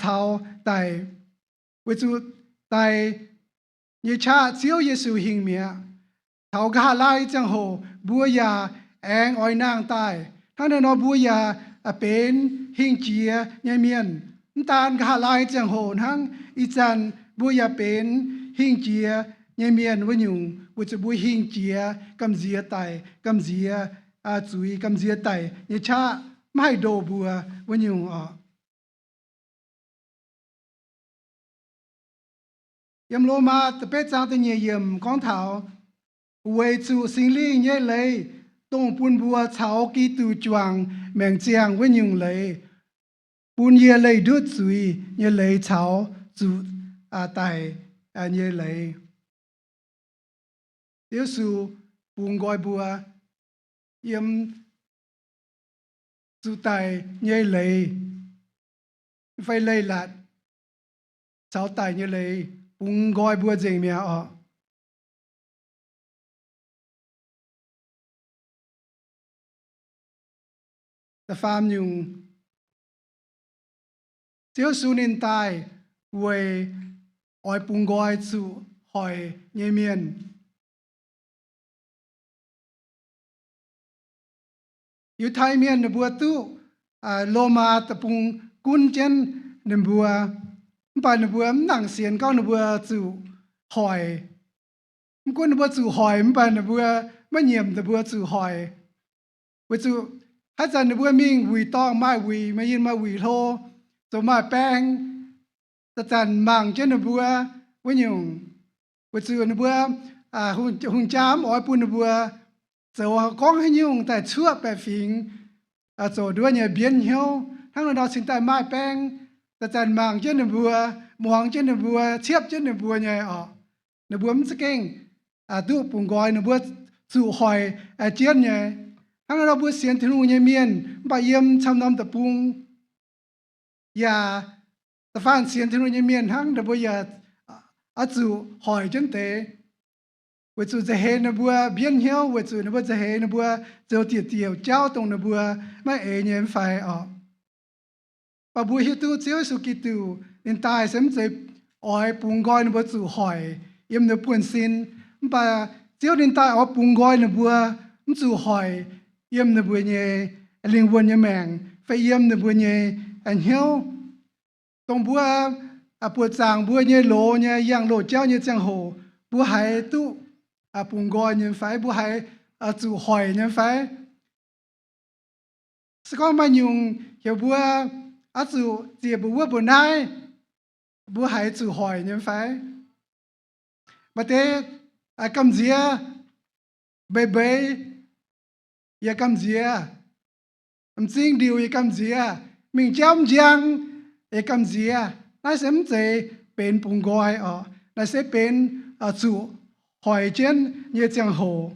taux daic. Weic zuqc daic nyei qaqv Ziouv Yesu hingh mi'aqv. Taux nqa'haav laai ziangh hoc mbuo yaac aengx oix nangh daaih. Hnangv naaiv nor mbuo yaac benx hingh jiex nyei mienh. Mv daan nqa'haav laai ziangh hoc hnangv, ih zanc mbuo yaac benx hingh jiex nyei mienh wuov nyungc, weic zuqc mbuo hingh jiex gamh nziex daic, gamh nziex zuiz, gamh nziex daic nyei qaqv maiv haih ndoh mbuo wuov nyungc oc. Yiem Lomaa da'betv zaang da'nyeic yiemc gorngv taux, weic zuqc Singx Lingh nyei leiz, dongh bun mbuo caux Giduc juangc maengc ziangh wuov nyungc leiz, bun yie leih ndutv zuiz nyei leiz caux zuqc daic nyei leiz. Yesu bungx nqoi mbuo yiem zuqc daic nyei leiz fai leiz-latc caux daic nyei leiz bungx nqoi mbuo nzengc mi'aqv oc. Da'faam nyungc, Ziouv Yesu ninh daaih weic oix bungx nqoi zuqc hoic nyei mienh. Yiutai Mienh ninh mbuo duqv Lomaa deic-bung gunv jienv ninh mbuo, mv baac ninh mbuo mv nangc sienx gorngv ninh mbuo zuqc hoic. Mv gunv ninh mbuo zuqc hoic, mv baac ninh mbuo maiv nyiemc ninh mbuo zuqc hoic. Weic zuqc haaix zanc ninh mbuo mingh wuic dorngh maaih wuic, maaih yinh maaih wuic hlo, zoux maaih baeng, zanc-zanc mangc jienv ninh mbuo wuov nyungc. Weic zuqc ninh mbuo hungh jaa mv oix bun ninh mbuo zoux gorngv haaix nyungc daaih cuoqv baeqc fingx, zoux nduov nyei mbienv hnyouv. Hnangv naaiv nor cingx daaih maaih baeng, zanc-zanc mangc jienv ninh mbuo, muangx jienv ninh mbuo, ciepv jienv ninh mbuo nyei oc. Ninh mbuo mv za'gengh duqv bungx nqoi, ninh mbuo zuqc hoic jienv nyei. Hnangv naaiv nor mbuo sienx Tin-Hungh nyei mienh mv baac yiem camv norm deic-bung yaac da'faanh sienx Tin-Hungh nyei mienh hnangv, ninh mbuo yaac oix zuqc hoic jienv deix. Weic zuqc nza'heix ninh mbuo mbienv hnyouv, weic zuqc ninh mbuo nza'heix ninh mbuo zoux diuc diuc jauv dongh ninh mbuo maiv eix nyei mv fai oc. Mv baac mbuo hiuv duqv Ziouv Yesu Giduc ninh daaih se mv zeiz oix bungx nqoi ninh mbuo zuqc hoic yiem ninh buonv-sin. Mv baac Ziouv ninh daaih oix bungx nqoi ninh mbuo mv zuqc hoic yiem ninh mbuo nyei lingh wuonh nyei maengc fai yiem ninh mbuo nyei hnyouv. Dongh mbuo buoqc zaangc mbuo nyei loz nyei yangh loz jauv nyei ziangh hoc, mbuo haiz duqv bungx nqoi nyei fai? Mbuo haiz zuqc hoic nyei fai? Se gorngv maaih nyungc heuc mbuo oix zuqc ziec mbuo wuov mbuo naaiv, mbuo haiz zuqc hoic nyei fai? Maaih deix gamh nziex, mbeix mbeix yaac gamh nziex, m'zing ndiuc yaac gamh nziex, mingh jauv m'njang yaac gamh nziex. Naaiv se mv zeiz benx bungx nqoi oc. Naaiv se benx zuqc hoic jienv nyei ziangh hoc.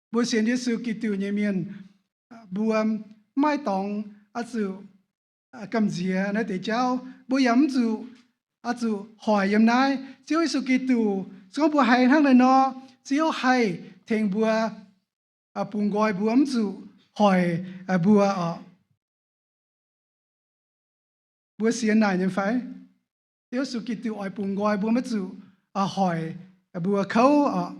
Mbuo sienx Yesu Giduc nyei mienh, mbuo maiv dorngx oix zuqc gamh nziex naaiv deix jauv. Mbuo yaac mv zuqc oix zuqc hoic yiem naaiv. Ziouv Yesu Giduc, se gorngv mbuo haiz hnangv naaiv nor, Ziouv haih tengx mbuo bungx nqoi mbuo, mv zuqc hoic mbuo oc. Mbuo sienx naaic nyei fai? Ziouv Yesu Giduc oix bungx nqoi mbuo maiv zuqc hoic mbuo kouv oc.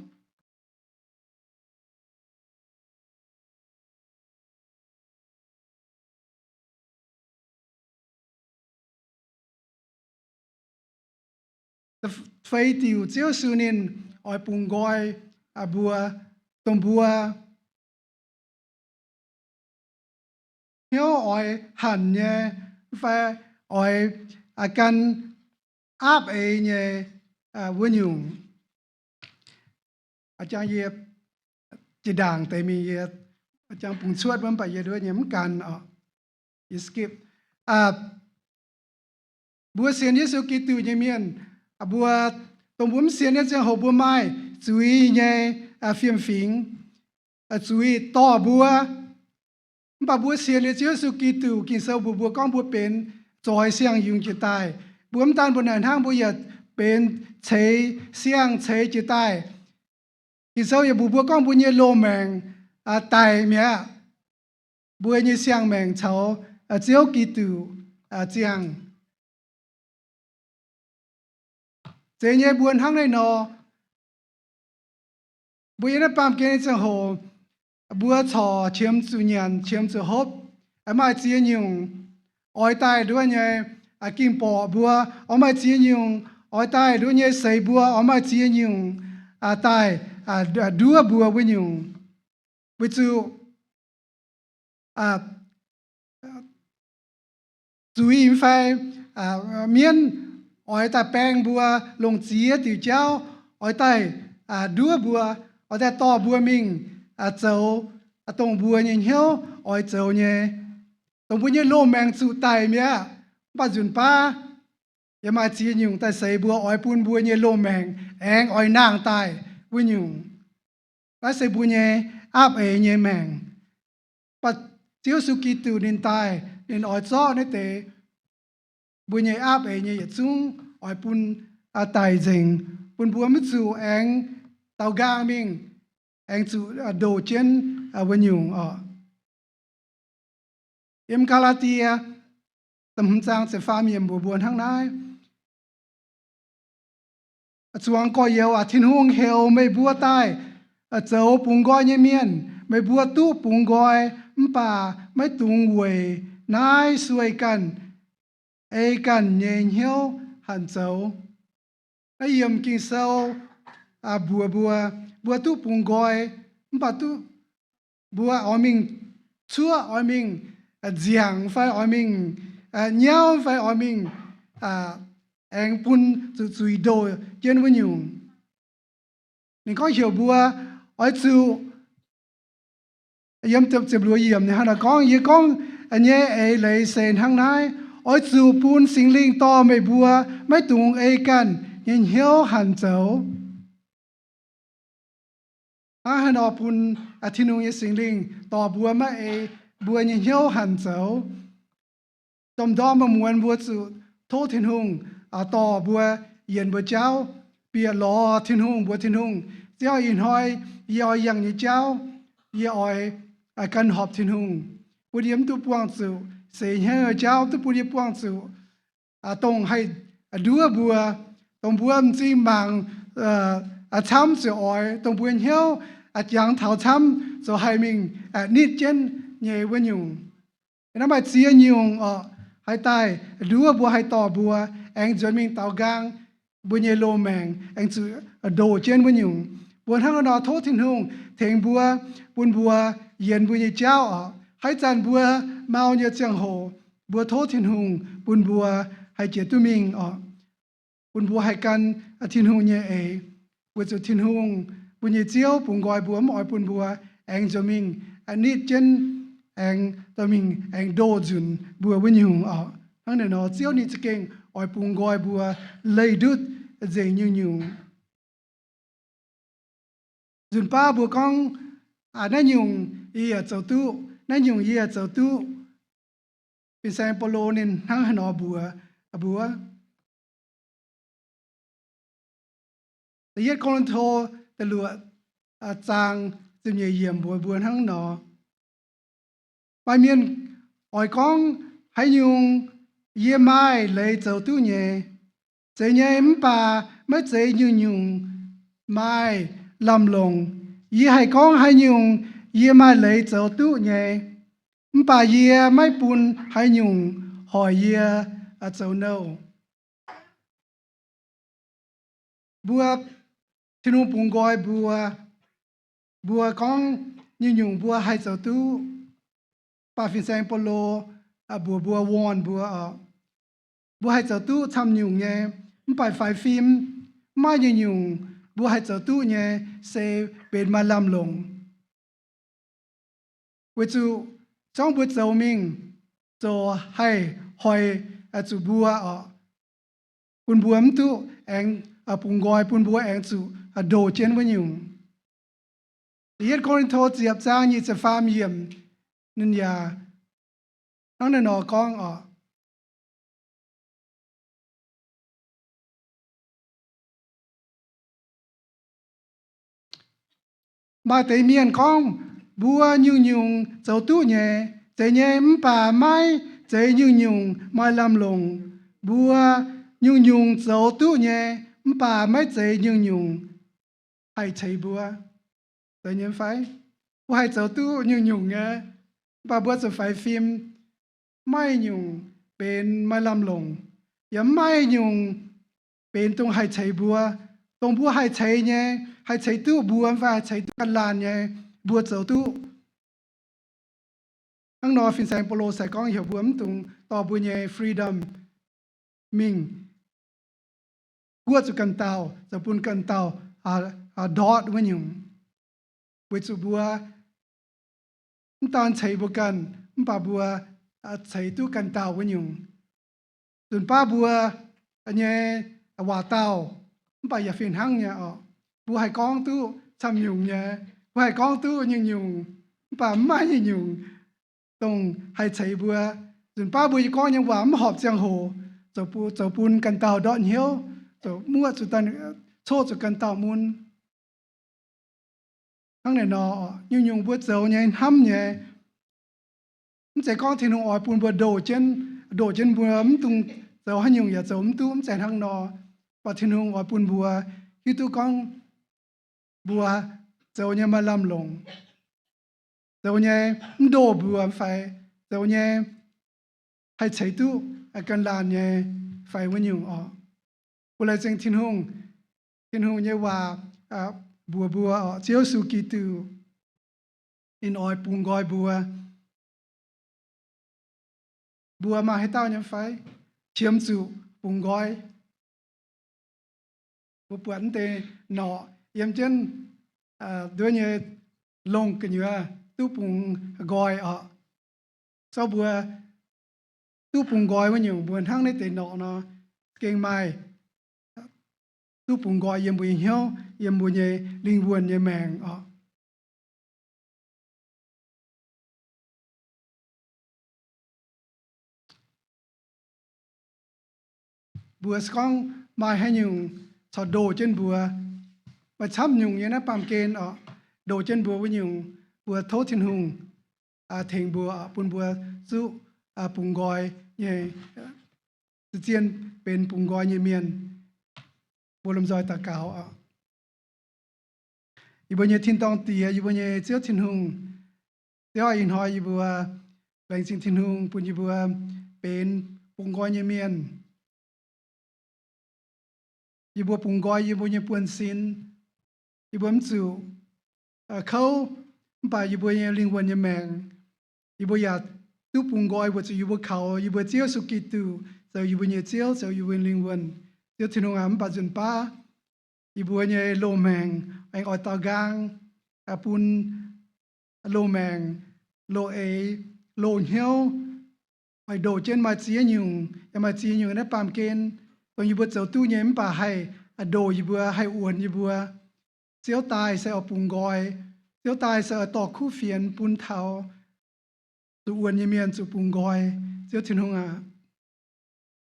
Fei diuc Ziouv Yesu ninh oix bungx nqoi mbuo, dongh mbuo hnyouv oix hanc nyei, mv fai oix gan aapv eix nyei wuov nyungc. Jangx yie jiex ndaangc deix mingh, yie jangx bungx cuotv wuov, mv baac yie nduov nyei mv gan oc. Yie skip. Mbuo sienx Yesu Giduc nyei mienh, mbuo, dongh mbuo mv sienx nyei ziangh hoc mbuo maaih zuiz nyei fiem-fingx, zuiz dorh mbuo. Mv baac mbuo sienx liuz Ziouv Yesu Giduc, Ging-Sou mbuox mbuo gorngv mbuo benx zoix siang-yungz jiex daaih. Mbuo mv daan mbuo naaic hnangv, mbuo yaac benx ceix siang ceix jiex daaih. Ging-Sou yaac mbuox mbuo gorngv mbuo nyei loz-maengc daic mi'aqv. Mbuo nyei siang-maengc caux Ziouv Giduc ziangh. Zeiz nyei mbuo hnangv naaiv nor, mbuo yiem naaiv baamh gen nyei ziangh hoc, mbuo corc qiemx zuqc nyanc, qiemx zuqc hopv, maaih ziex nyungc oix daaih nduov nyei ging-borqc mbuo, oix maaih ziex nyungc oix daaih nduov nyei seix mbuo, oix maaih ziex nyungc daaih nduov mbuo wuov nyungc. Weic zuqc zuiz fai mienv oix daaih baeng mbuo longc ziex diuc jauv, oix daaih nduov mbuo, oix daaih dorh mbuo mingh zoux dongh mbuo nyei hnyouv oix zoux nyei. Dongh mbuo nyei loz-maengc zuqc daic mi'aqv, mv baac nzunc baav yaac maaih ziex nyungc daaih seix mbuo, oix bun mbuo nyei loz-maengc aengx oix nangh daaih wuov nyungc. Naaiv se mbuo nyei aapv eix nyei maengc. Mv baac Ziouv Yesu Giduc ninh daaih, ninh oix zorqv naaiv deix mbuo nyei aapv eix nyei yietc zungv oix bun daic nzengc, bun mbuo maiv zuqc aengx daaux nqaang mingh, aengx zuqc ndoh jienv wuov nyungc oc. Yiem Gaa^laa^die da'hmz zaang ziepc faam yiemc mbuox mbuo hnangv naaiv, Zuangx gorx-youz aac, Tin-Hungh heuc meih mbuo daaih zoux bungx nqoi nyei mienh. Meih mbuo duqv bungx nqoi, mv baac maiv dungx weic naaiv sueih ganh, ei ganh nyei hnyouv hanc zoux. Naaiv yiemc Ging-Sou mbuox mbuo, mbuo duqv bungx nqoi, mv baac duqv mbuo oix mingh cuoqv, oix mingh nziangc fai oix mingh nyauv fai oix mingh aengx bun zuqc zuiz ndoh jienv wuov nyungc. Ninh gorngv heuc mbuo oix zuqc, yiem ziepc luoqc yiemc ninh hnangv naaiv gorngv, yie gorngv nyei eix leiz se hnangv naaiv, oix zuqc bun Singx Lingh dorh meih mbuo, maiv dungx ei ganh nyei hnyouv hanc zoux. Hnangv haaix nor bun Tin-Hungh nyei Singx Lingh dorh mbuo maiv ei mbuo nyei hnyouv hanc zoux? Domh ndorm maaih muonz mbuo zuqc tov Tin-Hungh dorh mbuo yienc mbuo jauv, bieqc lorz Tin-Hungh, mbuox Tin-Hungh, Ziouv, ih hnoi yie oix yangh nyei jauv, yie oix gan horpc Tin-Hungh, bun yie mv duqv buangh zuqc seix hnyouv nyei jauv, duqv bun yie buangh zuqc dongh haih nduov mbuo, dongh mbuo m'zing mangc camv ziouc oix, dongh mbuo hnyouv a'jangx taux camv zoux haih mingh nitv jienv nyei wuov nyungc. Naaiv maaih ziex nyungc oc, haaix daaih nduov mbuo haih dorh mbuo aengx nzuonx mingh daaux nqaang mbuo nyei loz-maengc aengx zuqc ndoh jienv wuov nyungc. Mbuo hnangv nor tov Tin-Hungh tengx mbuo, bun mbuo yienx mbuo nyei jauv oc. Haaix zanc mbuo mau nyei ziangh hoc, mbuo tov Tin-Hungh bun mbuo haih jiex duqv mingh oc, bun mbuo haih gan Tin-Hungh nyei eix, weic zuqc Tin-Hungh, mbuo nyei Ziouv, bungx nqoi mbuo, mv oix bun mbuo aengx nzuonx mingh nitv jienv, aengx dorh mingh aengx ndoh nzunc mbuo wuov nyungc oc. Hnangv naaiv nor Ziouv ninh za'gengh oix bungx nqoi mbuo leih ndutv nzengc nyungc-nyungc. Nzunc baav mbuo gorngv, naaiv nyungc yie yaac zoux duqv, naaiv nyungc yie yaac zoux duqv. Fin-saeng Baulo ninh hnangv haaix nor mbuox mbuo? Da'yietv Ko^lin^to da'luoqc zaang ziepc nyeic yiemc mbuox mbuo hnangv nor, maaih mienh oix gorngv, haaix nyungc yie maaih leiz zoux duqv nyei. Zeiz nyei, mv baac maiv zeiz nyungc-nyungc maaih lamh longc. Yie haih gorngv haaix nyungc yie maaih leiz zoux duqv nyei, mv baac yie maiv bun haaix nyungc hoic yie zoux nouh. Mbuo, Tin-Hungh bungx nqoi mbuo, mbuo gorngv nyungc-nyungc mbuo haih zoux duqv. Mv baac fin-saeng Baulo mbuox mbuo, warn mbuo oc, mbuo haih zoux duqv camv nyungc nyei, mv baac faix fim, mv maaih nyungc-nyungc mbuo haih zoux duqv nyei se benx maaih lamh longc. Weic zuqc zorngv mbuo zoux mingh, zoux haih hoic zuqc mbuo oc, bun mbuo mv duqv aengx bungx nqoi, bun mbuo aengx zuqc ndoh jienv wuov nyungc. Da'yietv Ko^lin^to ziepc zaang nyic ziepc faam yiemc, ninh yaac hnangv naaiv nor gorngv oc. Maaih deix mienh gorngv, mbuo nyungc-nyungc zoux duqv nyei. Zeiz nyei, mv baac maiv zeiz nyungc-nyungc maaih lamh longc. Mbuo nyungc-nyungc zoux duqv nyei, mv baac maiv zeiz nyungc-nyungc haih ceix mbuo. Zeiz nyei fai? Mbuo haih zoux duqv nyungc-nyungc nyei, mv baac mbuo zuqc faix fim. Maiv nyungc benx maaih lamh longc, yaac maiv nyungc benx dongh haih ceix mbuo. Dongh mbuo haih ceix nyei, haih ceix duqv mbuo fai haih ceix duqv ganh laanh nyei, mbuo zoux duqv. Hnangv nor fin-saeng Baulo se gorngv heuc mbuo mv dungx dorh mbuo nyei freedom mingh guoqv zuqc ganh dauh, zoux bun ganh dauh ndortv wuov nyungc. Weic zuqc mbuo mv daan ceix mbuo ganh, mv baac mbuo ceix duqv ganh dauh wuov nyungc. Nzunc baav mbuo nyei waac dauh, mv baac yaac fih hnangv nyei oc. Mbuo haih gorngv duqv camv nyungc nyei, mbuo haih gorngv duqv nyungc-nyungc, mv baac mv maaih nyungc-nyungc dongh haih ceix mbuo. Nzunc baav mbuo nyei gorngv nyei waac mv horpc ziangh hoc, zoux bun ganh dauh ndortv hnyouv, zoux muoqv zuqc, coqv zuqc ganh dauh mun. Hnangv naaic nor, nyungc-nyungc mbuo zoux nyei hnamv nyei, mv zeiz gorngv Tin-Hungh oix bun mbuo ndoh jienv, ndoh jienv mbuo mv dungx zoux haaix nyungc yaac zoux mv duqv, mv zeiz hnangv nor. Mv baac Tin-Hungh oix bun mbuo hiuv duqv gorngv mbuo zoux nyei maaih lamh longc, zoux nyei mv ndoh mbuo fai zoux nyei haih ceix duqv ganh laanh nyei fai wuov nyungc oc. Mbuo laengz zingh Tin-Hungh, Tin-Hungh nyei waac mbuox mbuo oc, Ziouv Yesu Giduc ninh oix bungx nqoi mbuo. Mbuo maaih haaix dauh nyei fai qiemx zuqc bungx nqoi? Mbuo buatc mv deix norqc yiem jienv nduov nyei longh gu'nyuoz duqv bungx nqoi oc. Zorqv mbuo duqv bungx nqoi wuov nyungc, mbuo hnangv naaiv deix norqc nor, gengh maaih duqv bungx nqoi yiem mbuo nyei hnyouv, yiem mbuo nyei lingh wuonh nyei maengc oc. Mbuo se gorngv maaih haaix nyungc corc ndoh jienv mbuo, maaih camv nyungc nyei naaiv baamh gen oc, ndoh jienv mbuo wuov nyungc, mbuo tov Tin-Hungh tengx mbuo, bun mbuo zuqc bungx nqoi nyei, zien benx bungx nqoi nyei mienh. Mbuo lomh nzoih daux gaux oc. Yie mbuo nyei tin-dorngh Diex, yie mbuo nyei Ziouv Tin-Hungh, Ziouv aac, ih hnoi yie mbuo laengz zingh Tin-Hungh bun yie mbuo benx bungx nqoi nyei mienh. Yie mbuo bungx nqoi yie mbuo nyei buonv-sin. Yie mbuo mv zuqc kouv, mv baac yie mbuo nyei lingh wuonh nyei maengc, yie mbuo yaac duqv bungx nqoi weic zuqc yie mbuo kaux yie mbuo Ziouv Yesu Giduc zoux yie mbuo nyei Ziouv, zoux yie mbuo nyei lingh wuonh. Ziouv Tin-Hungh aac, mv baac nzunc baav yie mbuo nyei loz-maengc aengx oix daaux nqaang bun loz-maengc, loz-eix, loz-hnyouv, oix ndoh jienv maaih ziex nyungc yaac maaih ziex nyungc naaiv baamh gen, dongh yie mbuo zoux duqv nyei mv baac haih ndoh yie mbuo, haih wuonx yie mbuo. Ziouv daaih se oix bungx nqoi. Ziouv daaih se oix dorh kuv fienx bun taux zuqc wuonx nyei mienh zuqc bungx nqoi. Ziouv Tin-Hungh aac,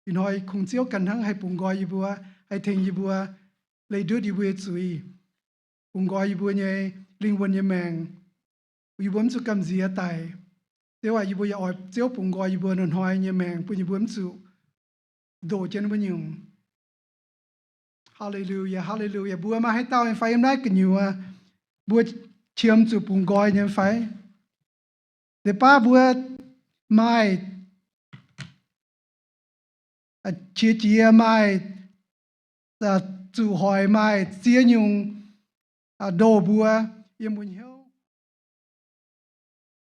ih hnoi kungx Ziouv ganh hnangv haih bungx nqoi yie mbuo, haih tengx yie mbuo leih ndutv yie mbuo nyei zuiz, bungx nqoi yie mbuo nyei lingh wuonh nyei maengc, yie mbuo mv zuqc gamh nziex daic. Ziouv aac, yie mbuo yaac oix Ziouv bungx nqoi yie mbuo hnoi-hnoi nyei maengc bun yie mbuo mv zuqc ndoh jienv wuov nyungc. Haa^le^lu^yaa, haa^le^lu^yaa. Mbuo maaih haaix dauh nyei fai yiem naaiv gu'nyuoz mbuo qiemx zuqc bungx nqoi nyei fai? Deix baav mbuo maaih qiex jiez, maaih zuqc hoic, maaih ziex nyungc ndoh mbuo yiem mbuo nyei